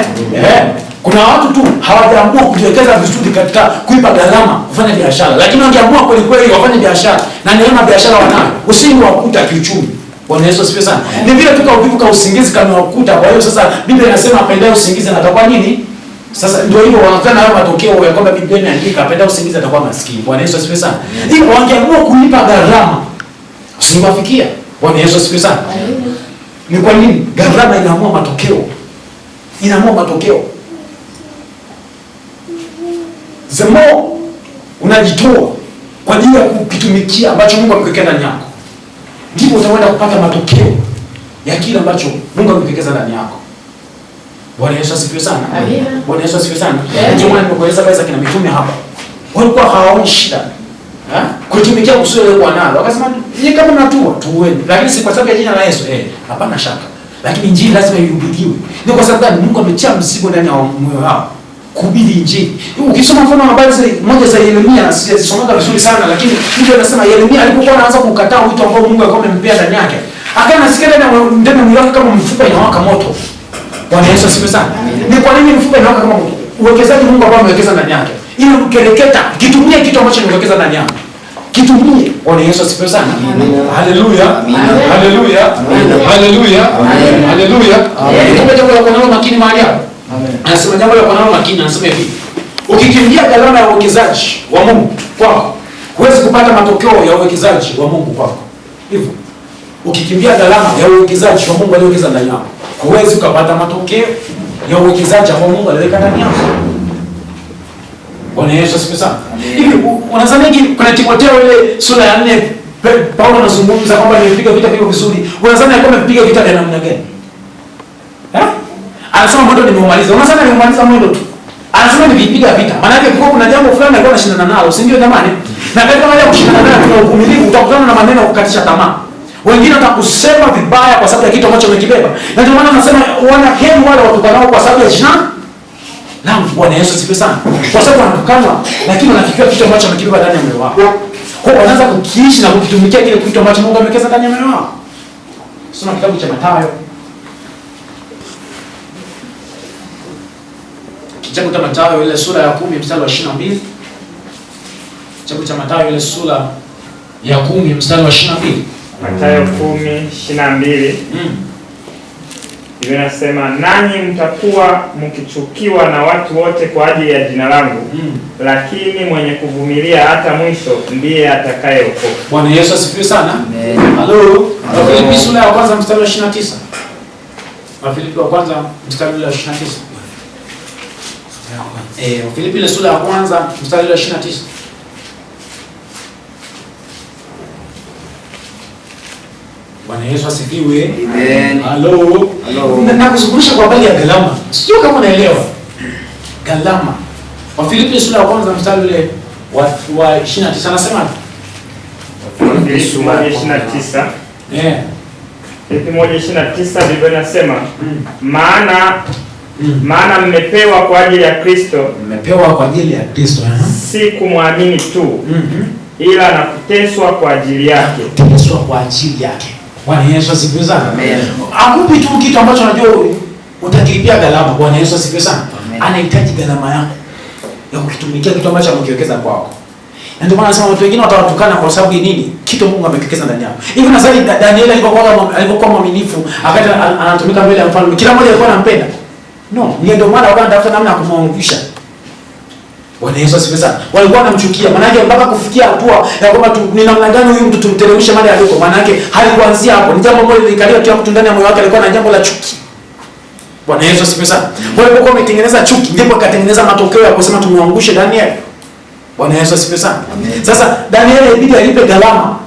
A: Kuna watu tu hawajaamua kujiwekeza vizuri katika kuipa gharama kufanya biashara. Lakini wangeamua kweli kweli wafanye biashara na neema biashara wanayo, usingewakuta kiuchumi. Bwana Yesu asifiwe sana. Ni vile tu kauvivu ka usingizi kamewakuta. Kwa hiyo sasa Biblia inasema apendaye usingizi na atakuwa nini? Sasa ndio hivyo wanakutana na hayo matokeo ya kwamba Biblia inaandika apendaye usingizi atakuwa maskini. Bwana Yesu asifiwe sana. Ili wangeamua kulipa gharama usingewafikia. Bwana Yesu asifiwe sana. Ni kwa nini? Gharama inaamua matokeo. Inaamua matokeo. The more unajitoa kwa ajili ya kukitumikia ambacho Mungu amekuwekea ndani yako, ndipo utaenda kupata matokeo ya kile ambacho Mungu amekuwekeza ndani yako. Bwana Yesu asifiwe sana. Bwana Yesu asifiwe sana. Ndio maana nimekueleza habari za kina mitume hapa. Walikuwa hawaoni shida. Kutumikia kusudi walikuwa nalo. Wakasema, "Nyinyi kama mnatua, tuweni." Lakini si kwa sababu ya jina la Yesu. Hapana shaka. Lakini injili lazima ihubiriwe. Ni kwa sababu gani? Mungu ametia mzigo ndani ya moyo wao kuhubiri injili. Ukisoma mfano wa habari moja za Yeremia, sijazisomaga vizuri sana, lakini Biblia inasema Yeremia alipokuwa anaanza kukataa wito ambao Mungu alikuwa amempea ndani yake, akawa anasikia ndani ya mwili wake kama mfupa inawaka moto. Bwana Yesu asifiwe sana. Ni kwa nini mfupa inawaka kama moto? Uwekezaji Mungu ambao amewekeza ndani yake. Ili ukereketa, kitumie kitu ambacho nimewekeza ndani yake. Kitumie. Bwana Yesu asifiwe sana. Haleluya. Haleluya. Haleluya. Haleluya. Kumbe jambo la kuwa nalo makini mahali hapo. Anasema jambo la kuwa nalo makini, anasema hivi. Ukikimbia gharama ya uwekezaji wa Mungu kwako, huwezi kupata matokeo ya uwekezaji wa Mungu kwako. Hivyo, ukikimbia gharama ya uwekezaji wa Mungu aliyowekeza ndani yako, huwezi kupata matokeo ya uwekezaji ambao Mungu aliweka ndani yako. Bwana Yesu asifiwe sana. Hivi unadhani kuna Timotheo ile sura ya 4 Paulo anazungumza kwamba nimepiga vita vile vizuri. Unadhani alikuwa amepiga vita vya namna gani? Anasema mwendo nimeumaliza. Unasema nimeumaliza mwendo tu. Anasema nilipiga vita. Maana yake kulikuwa kuna jambo fulani alikuwa anashindana nalo, si ndio jamani? Na katika hali ya kushindana nayo kuna uvumilivu, utakutana na maneno ya kukatisha tamaa. Wengine watakusema vibaya kwa sababu ya kitu ambacho umekibeba. Na ndio maana nasema wana heri wale watukanao kwa sababu ya jina langu. Bwana Yesu asifiwe sana. Kwa sababu wanatukanwa lakini wanakikiwa kitu ambacho wamekibeba ndani ya moyo wao. Kwa hiyo wanaanza kukiishi na kukitumikia kile kitu ambacho Mungu amewekeza ndani ya moyo wao. Soma kitabu cha Mathayo. Kitabu cha Mathayo ile sura ya 10 mstari wa 22. Kitabu cha Mathayo ile sura ya 10 mstari wa 22.
B: Mathayo 10:22. Biblia inasema, nanyi mtakuwa mkichukiwa na watu wote kwa ajili ya jina langu, lakini mwenye kuvumilia hata mwisho ndiye atakayeokoka.
A: Bwana Yesu asifiwe sana. Halo. Wafilipi sura ya kwanza mstari wa 29. Wafilipi wa kwanza mstari wa 29. Wafilipi ile sura ya kwanza mstari wa 29. Bwana Yesu asifiwe.
E: Amen.
A: Halo. Nakuzungusha kwa habari ya gharama. Sio kama unaelewa. Gharama. Wafilipi sura ya kwanza mstari ule wa 29 anasema.
B: Wafilipi 1:29. Filipi 1:29 Biblia inasema, maana mmepewa kwa ajili ya Kristo.
A: Mmepewa kwa ajili ya Kristo,
B: Si kumwamini tu, ila na kuteswa kwa ajili yake.
A: Kuteswa kwa ajili yake. Bwana Yesu asifiwe sana.
E: Amen.
A: Akupi tu kitu ambacho unajua utakilipia gharama. Bwana Yesu asifiwe sana. Anahitaji gharama yako ya kukitumikia kitu ambacho amekiwekeza kwako. Na ndio maana nasema watu wengine watawatukana kwa sababu nini? Kitu Mungu amekiwekeza ndani yao. Hivi nadhani Daniel alipokuwa mwaminifu, akati anatumika mbele ya mfalme, kila mmoja alikuwa anampenda. No, ndio maana walikuwa wanatafuta namna ya kumwangusha. Bwana Yesu asifiwe sana. Walikuwa wanamchukia, maana yake mpaka kufikia hatua ya kwamba ni namna gani huyu mtu tumteremshe mahali aliko. Maana yake halikuanzia hapo. Ni jambo moja lilikalia tu mtu ndani ya moyo wake, alikuwa na jambo la chuki. Bwana Yesu asifiwe sana. Kwa hiyo alipokuwa ametengeneza chuki, ndipo akatengeneza matokeo ya kusema tumwangushe Daniel. Bwana Yesu asifiwe sana. Sasa Daniel ilibidi alipe gharama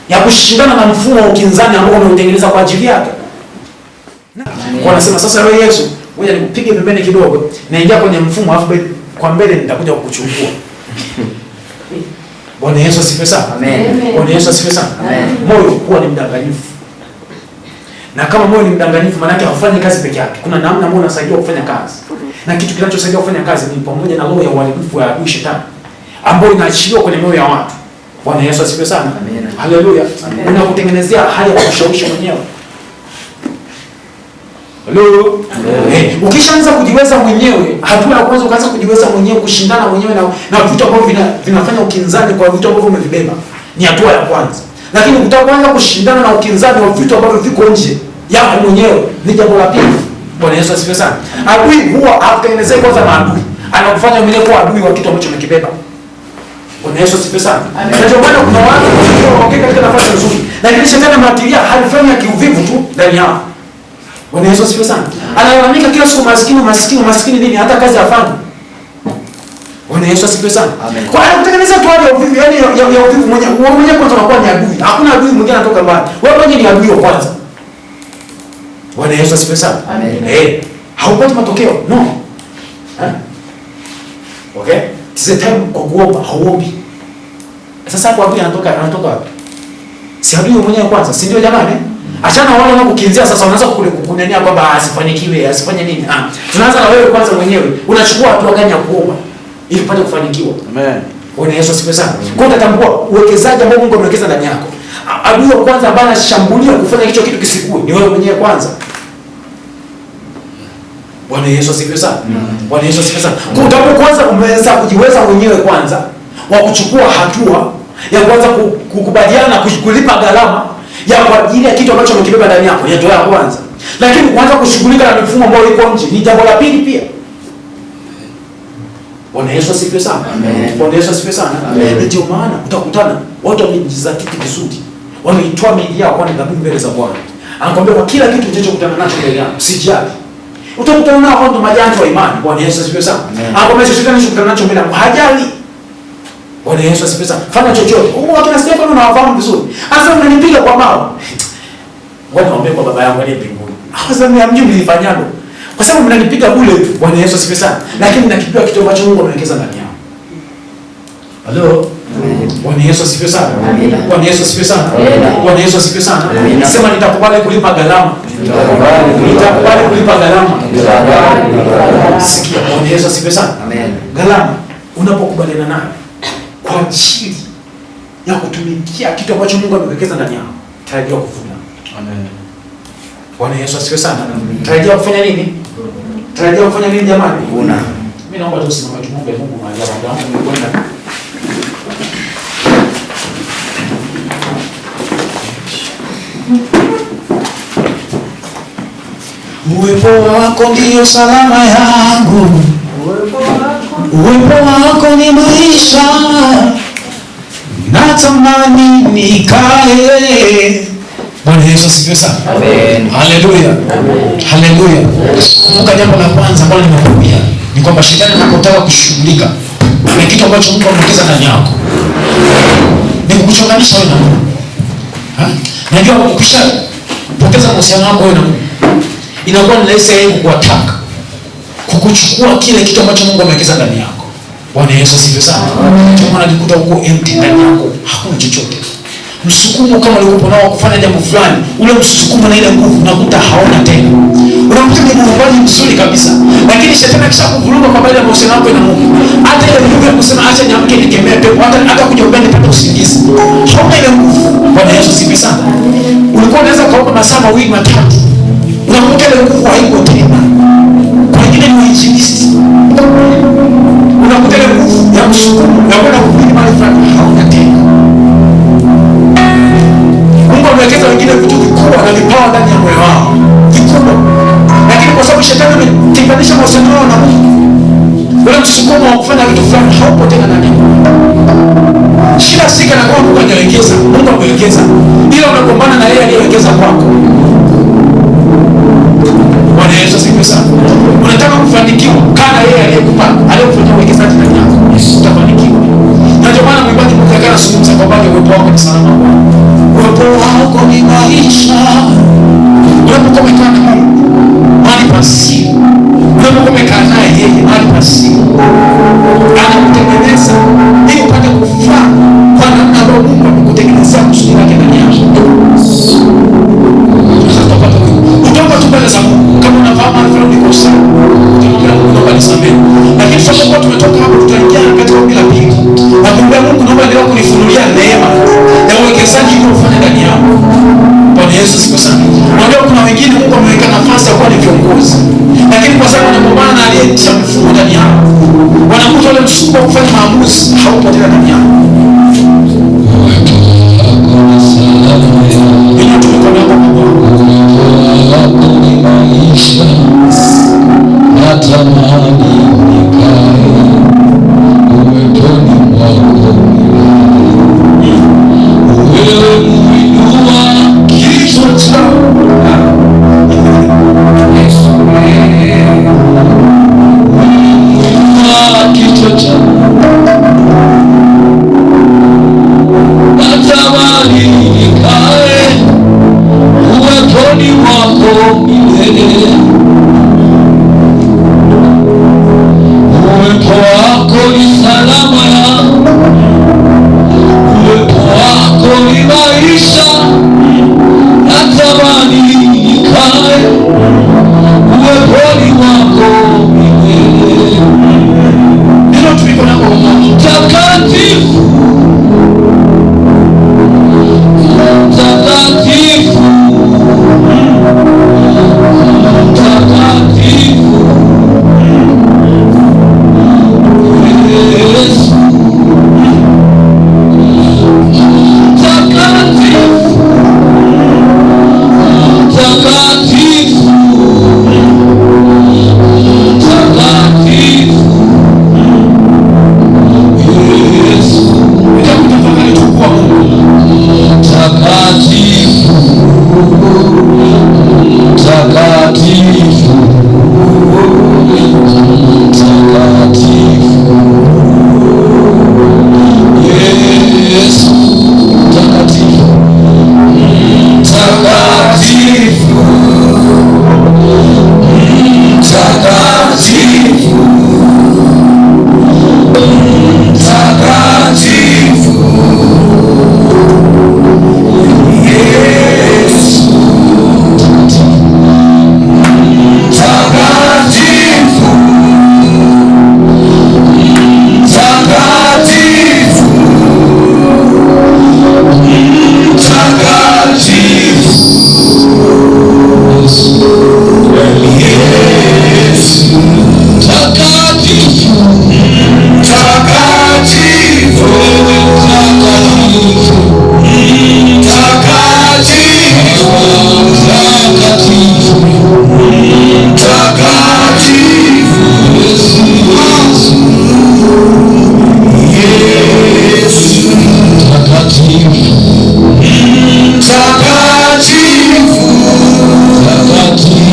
A: ya kushindana na mfumo wa ukinzani ambao umeutengeneza kwa ajili yake. Kwa anasema sasa wewe Yesu, ngoja nikupige pembeni kidogo, naingia kwenye mfumo afu kwa mbele nitakuja kukuchukua. Bwana Yesu asifiwe sana.
E: Amen.
A: Bwana Yesu asifiwe sana.
E: Amen.
A: Moyo huwa ni mdanganyifu. Na kama moyo ni mdanganyifu, maana yake haufanyi kazi peke yake. Kuna namna moyo unasaidia kufanya kazi. Na kitu kinachosaidia kufanya kazi ni pamoja na roho ya uharibifu ya adui shetani ambayo inaachiliwa kwenye mioyo ya watu. Bwana Yesu asifiwe sana.
E: Amen.
A: Haleluya.
E: Amen.
A: Unakutengenezea hali ya kushawishi mwenyewe. Halo. Ukishaanza kujiweza mwenyewe, hatua ya kwanza ukaanza kujiweza mwenyewe, kushindana mwenyewe na vitu ambavyo vinafanya ukinzani kwa vitu ambavyo umevibeba, ni hatua ya kwanza. Lakini ukitaka kuanza kushindana na ukinzani wa vitu ambavyo viko nje yako mwenyewe, ni jambo la pili. Bwana Yesu asifiwe sana. Adui huwa hakutengenezei kwanza maadui, anakufanya mwenyewe kuwa adui wa kitu ambacho umekibeba. Bwana Yesu asifiwe sana. Ndio maana kuna watu wanaongea katika nafasi nzuri, lakini shetani amewatilia hali fulani ya kiuvivu tu ndani yao. Bwana Yesu asifiwe sana. Analalamika kila siku maskini, maskini, maskini nini, hata kazi hafanyi. Bwana Yesu asifiwe sana. Kwa hiyo kutengeneza tu hali ya uvivu, yani ya uvivu mwenyewe, wewe mwenyewe kwanza unakuwa ni adui. Hakuna adui mwingine anatoka mbali. Wewe mwenyewe ni adui wa kwanza. Bwana Yesu asifiwe sana.
E: Amen.
A: Haupati matokeo. No. Okay? It's a time kwa kuomba, hauombi. Sasa hapo adui anatoka wapi? Si adui mwenyewe kwanza, si ndio jamani? Achana wale wanaokukinzia sasa, wanaanza kukunenea kwamba asifanikiwe, asifanye nini. Tunaanza na wewe kwanza mwenyewe. Unachukua hatua gani ya kuomba ili upate kufanikiwa?
E: Amen.
A: Bwana Yesu asifiwe sana. Kwa hiyo utatambua uwekezaji ambao Mungu amewekeza ndani yako. Adui wa kwanza ambaye anashambulia kufanya hicho kitu kisikue ni wewe mwenyewe kwanza. Bwana Yesu asifiwe sana. Bwana Yesu asifiwe sana. Kwa hiyo kwanza umeweza kujiweza mwenyewe kwanza wa kuchukua hatua ya kwanza kukubaliana na kulipa gharama ya kwa ajili ya kitu ambacho umekibeba ndani yako, ni hatua ya kwanza. Lakini kuanza kushughulika na mifumo ambayo iko nje ni jambo la pili pia. Bwana Yesu asifiwe sana. Bwana Yesu asifiwe sana. Ndio maana utakutana watu wamejizatiti vizuri, wameitoa miili yao kwa dhabihu mbele za Bwana. Anakuambia kwa kila kitu utachokutana nacho mbele yako, usijali. Utakutana nao hao ndo majanja wa imani. Bwana Yesu asifiwe sana. Anakuambia chochote unachokutana nacho mbele yako, hajali. Bwana Yesu asifiwe sana. Fanya chochote. Huko watu na Stefano unawafahamu vizuri. Sasa mnanipiga kwa mawe. Ngoja niombe kwa baba yangu aliye mbinguni. Sasa mimi hamjui mlifanyalo. Kwa sababu mnanipiga bure tu. Bwana Yesu asifiwe sana. Lakini nakijua kitu ambacho Mungu amewekeza ndani yao. Halo. Bwana Yesu asifiwe sana. Bwana Yesu asifiwe sana. Bwana Yesu asifiwe sana. Sema nitakubali kulipa gharama. Nitakubali kulipa gharama. Sikia, Bwana Yesu asifiwe sana. Gharama unapokubaliana nayo kwa ajili ya kutumikia kitu ambacho Mungu amewekeza ndani yako, tarajia kuvuna. Amen. Bwana Yesu asifiwe sana. Tarajia kufanya nini? Tarajia kufanya nini jamani? Kuvuna. Mimi naomba tu usimame tumuombe Mungu mahali hapa. Mungu kwenda. Uwepo wako ndio salama yangu. Uwepo wako ni maisha. Natamani nikae. Bwana Yesu asifiwe sana. Amen. Haleluya. Haleluya. Kumbuka jambo la kwanza ambalo nimekuambia ni kwamba shetani anapotaka kushughulika na kitu ambacho Mungu amewekeza ndani yako ni kukuchonganisha wewe na Mungu. Ha? Najua ukishapoteza mahusiano yako wewe na Mungu, inakuwa ni rahisi yeye kukuattack, kukuchukua kile kitu ambacho Mungu amewekeza ndani yako. Bwana Yesu asifiwe sana. Ndio maana unajikuta uko empty ndani yako, hakuna chochote. Msukumo kama ulikuwa nao kufanya jambo fulani, ule msukumo na ile nguvu unakuta haona tena. Unakuta ni muombaji mzuri kabisa, lakini shetani akishakuvuruga kwa habari ya mahusiano yako na Mungu, hata ile nguvu ya kusema acha niamke nikemee pepo, hata kujiombea nipate usingizi, hauna ile nguvu. Bwana Yesu asifiwe sana. Ulikuwa unaweza kuomba masaa mawili matatu, unakuta ile nguvu haiko tena. Kwa wengine ni wainjilisti, unakuta ile nguvu ya msukumo ya kwenda kuhubiri mahali fulani hauna tena. Mungu amewekeza wengine vitu vikubwa na vipawa ndani ya moyo wao, vikubwa, lakini kwa sababu shetani ametenganisha mahusiano yao na Mungu, ule msukumo wa kufanya vitu fulani haupo tena ndani yao. Shida si kana kwamba Mungu hajawekeza, Mungu amewekeza, ila unagombana na yeye aliyewekeza kwako. Bwana Yesu asifiwe sana. Unataka kufanikiwa, kana yeye aliyekupa, aliyekufanyia uwekezaji ndani yako, utafanikiwa. Na ndio maana mwimbaji mmoja akazungumza kwamba uwepo wako ni salama kwako. Uwepo wako ni maisha. Unapokuwa umekaa na Mungu mahali pa siri, unapokuwa umekaa naye yeye mahali pa siri, anakutengeneza ili upate kufaa kwa namna ambayo Mungu amekutengenezea kusudi lake ndani yako. Utaomba tu mbele za Mungu kama unafahamu mahali fulani ulikosa, utamwambia Mungu naomba nisamehe. Lakini tutapokuwa tumetoka hapo, tutaingia katika ombi la pili na kumwambia Mungu naomba endelea kunifunulia neema ya uwekezaji uliofanya ndani yako. Bwana Yesu asifiwe sana. Unajua kuna wengine Mungu ameweka nafasi ya kuwa ni viongozi, lakini kwa sababu wanagombana na aliyetia mfumo ndani yao, wanakuta ule msukumo wa kufanya maamuzi haupo tena ndani yao.
D: Natamani nikae uweponi mwako milele. Wewe huinua kichwa changu, Yesu, huinua kichwa changu. Natamani nikae uweponi mwako milele. Uwepo wako ni salama yangu, uwepo wako ni maisha. Natamani nikae uweponi mwako milele. Mtakatifu, mtakatifu, mtakatifu Yesu, mtakatifu. Mtakatifu, Yesu mtakatifu, mtakatifu, mtakatifu, mtakatifu, mtakatifu, Yesu, Yesu mtakatifu, mtakatifu, mtakatifu.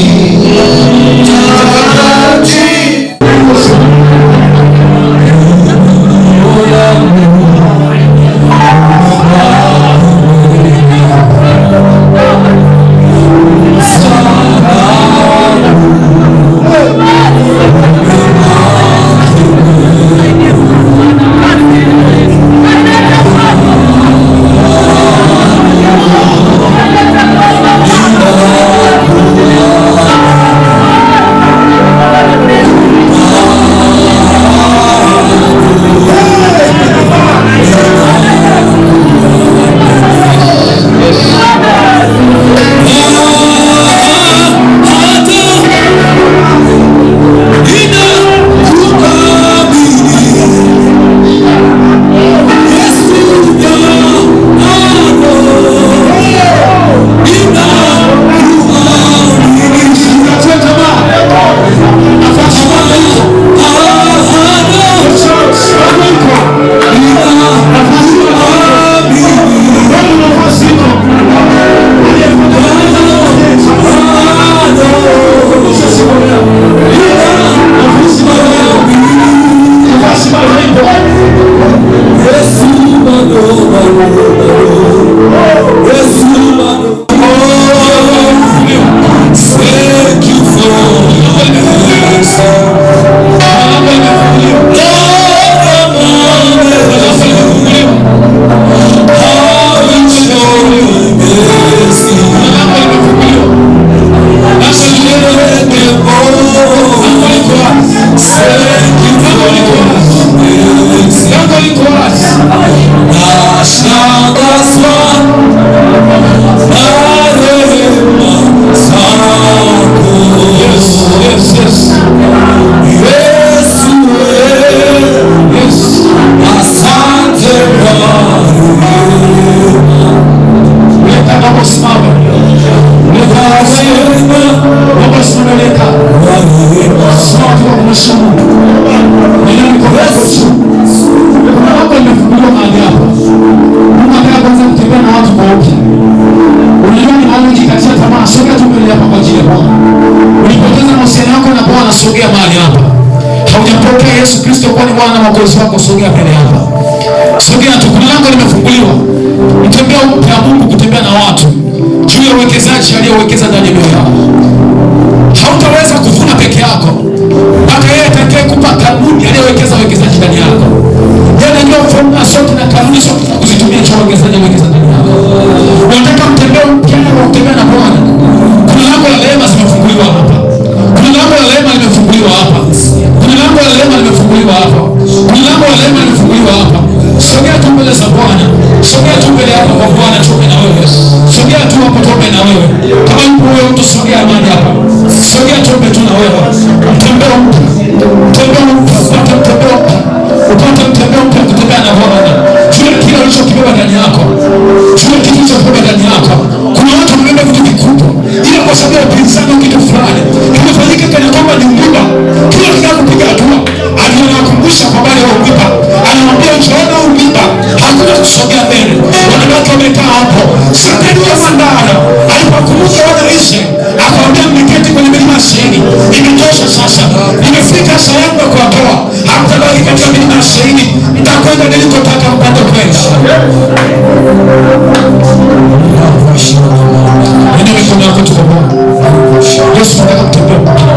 A: Sogea mahali hapa. Haujampokea Yesu Kristo kuwa ni Bwana na Mwokozi wako, sogea mbele hapa. Sogea tu, kuna lango limefunguliwa. Mtembea upya Mungu kutembea na watu juu ya uwekezaji aliyowekeza ndani ya mioyo yao. Hautaweza kuvuna peke yako mpaka yeye atakayekupa kanuni aliyowekeza uwekezaji ndani yako. Yeye anajua formula zote na kanuni zote za kuzitumia cha uwekezaji aliyowekeza ndani yako. Unataka mtembea upya na kutembea na Bwana. Kuna lango la rehema zimefunguliwa hapa. Kuna lango la rehema limefunguliwa hapa. Kuna lango la rehema limefunguliwa hapa. Kuna lango la rehema limefunguliwa hapa. Sogea tu mbele za Bwana. Sogea tu mbele hapa kwa Bwana, tuombe na wewe. Sogea tu hapo tuombe na wewe. Kama yupo huyo mtu, sogea mahali hapa. Sogea tuombe tu na wewe. Mtembea mpya. Mtembea mpya, upate mtembea mpya. Upate mtembea mpya kutembea na Bwana. Jua kile ulichokibeba ndani yako. Jua kile ulichokibeba ndani yako. Kuna watu wamebeba vitu vikubwa, ila kwa sababu ya upinzani wa kitu fulani kimefanyika kana kwamba ni mwiba. Kila kinapopiga hatua anawakumbusha kwa habari ya mwiba, anawaambia ukiona huu mwiba hakuna kusogea mbele. Wanawake wamekaa hapo. Shetani wa Mandara alipokumbuka wana Israeli akawaambia, mmeketi kwenye milima ya Seiri, imetosha sasa, nimefika saa yangu ya kuwatoa. Hamtabaki katika milima ya Seiri, mtakwenda nilikotaka mpate kwenda. Ndio mikono yako tu kwa Bwana. Yesu, tunataka kutembea.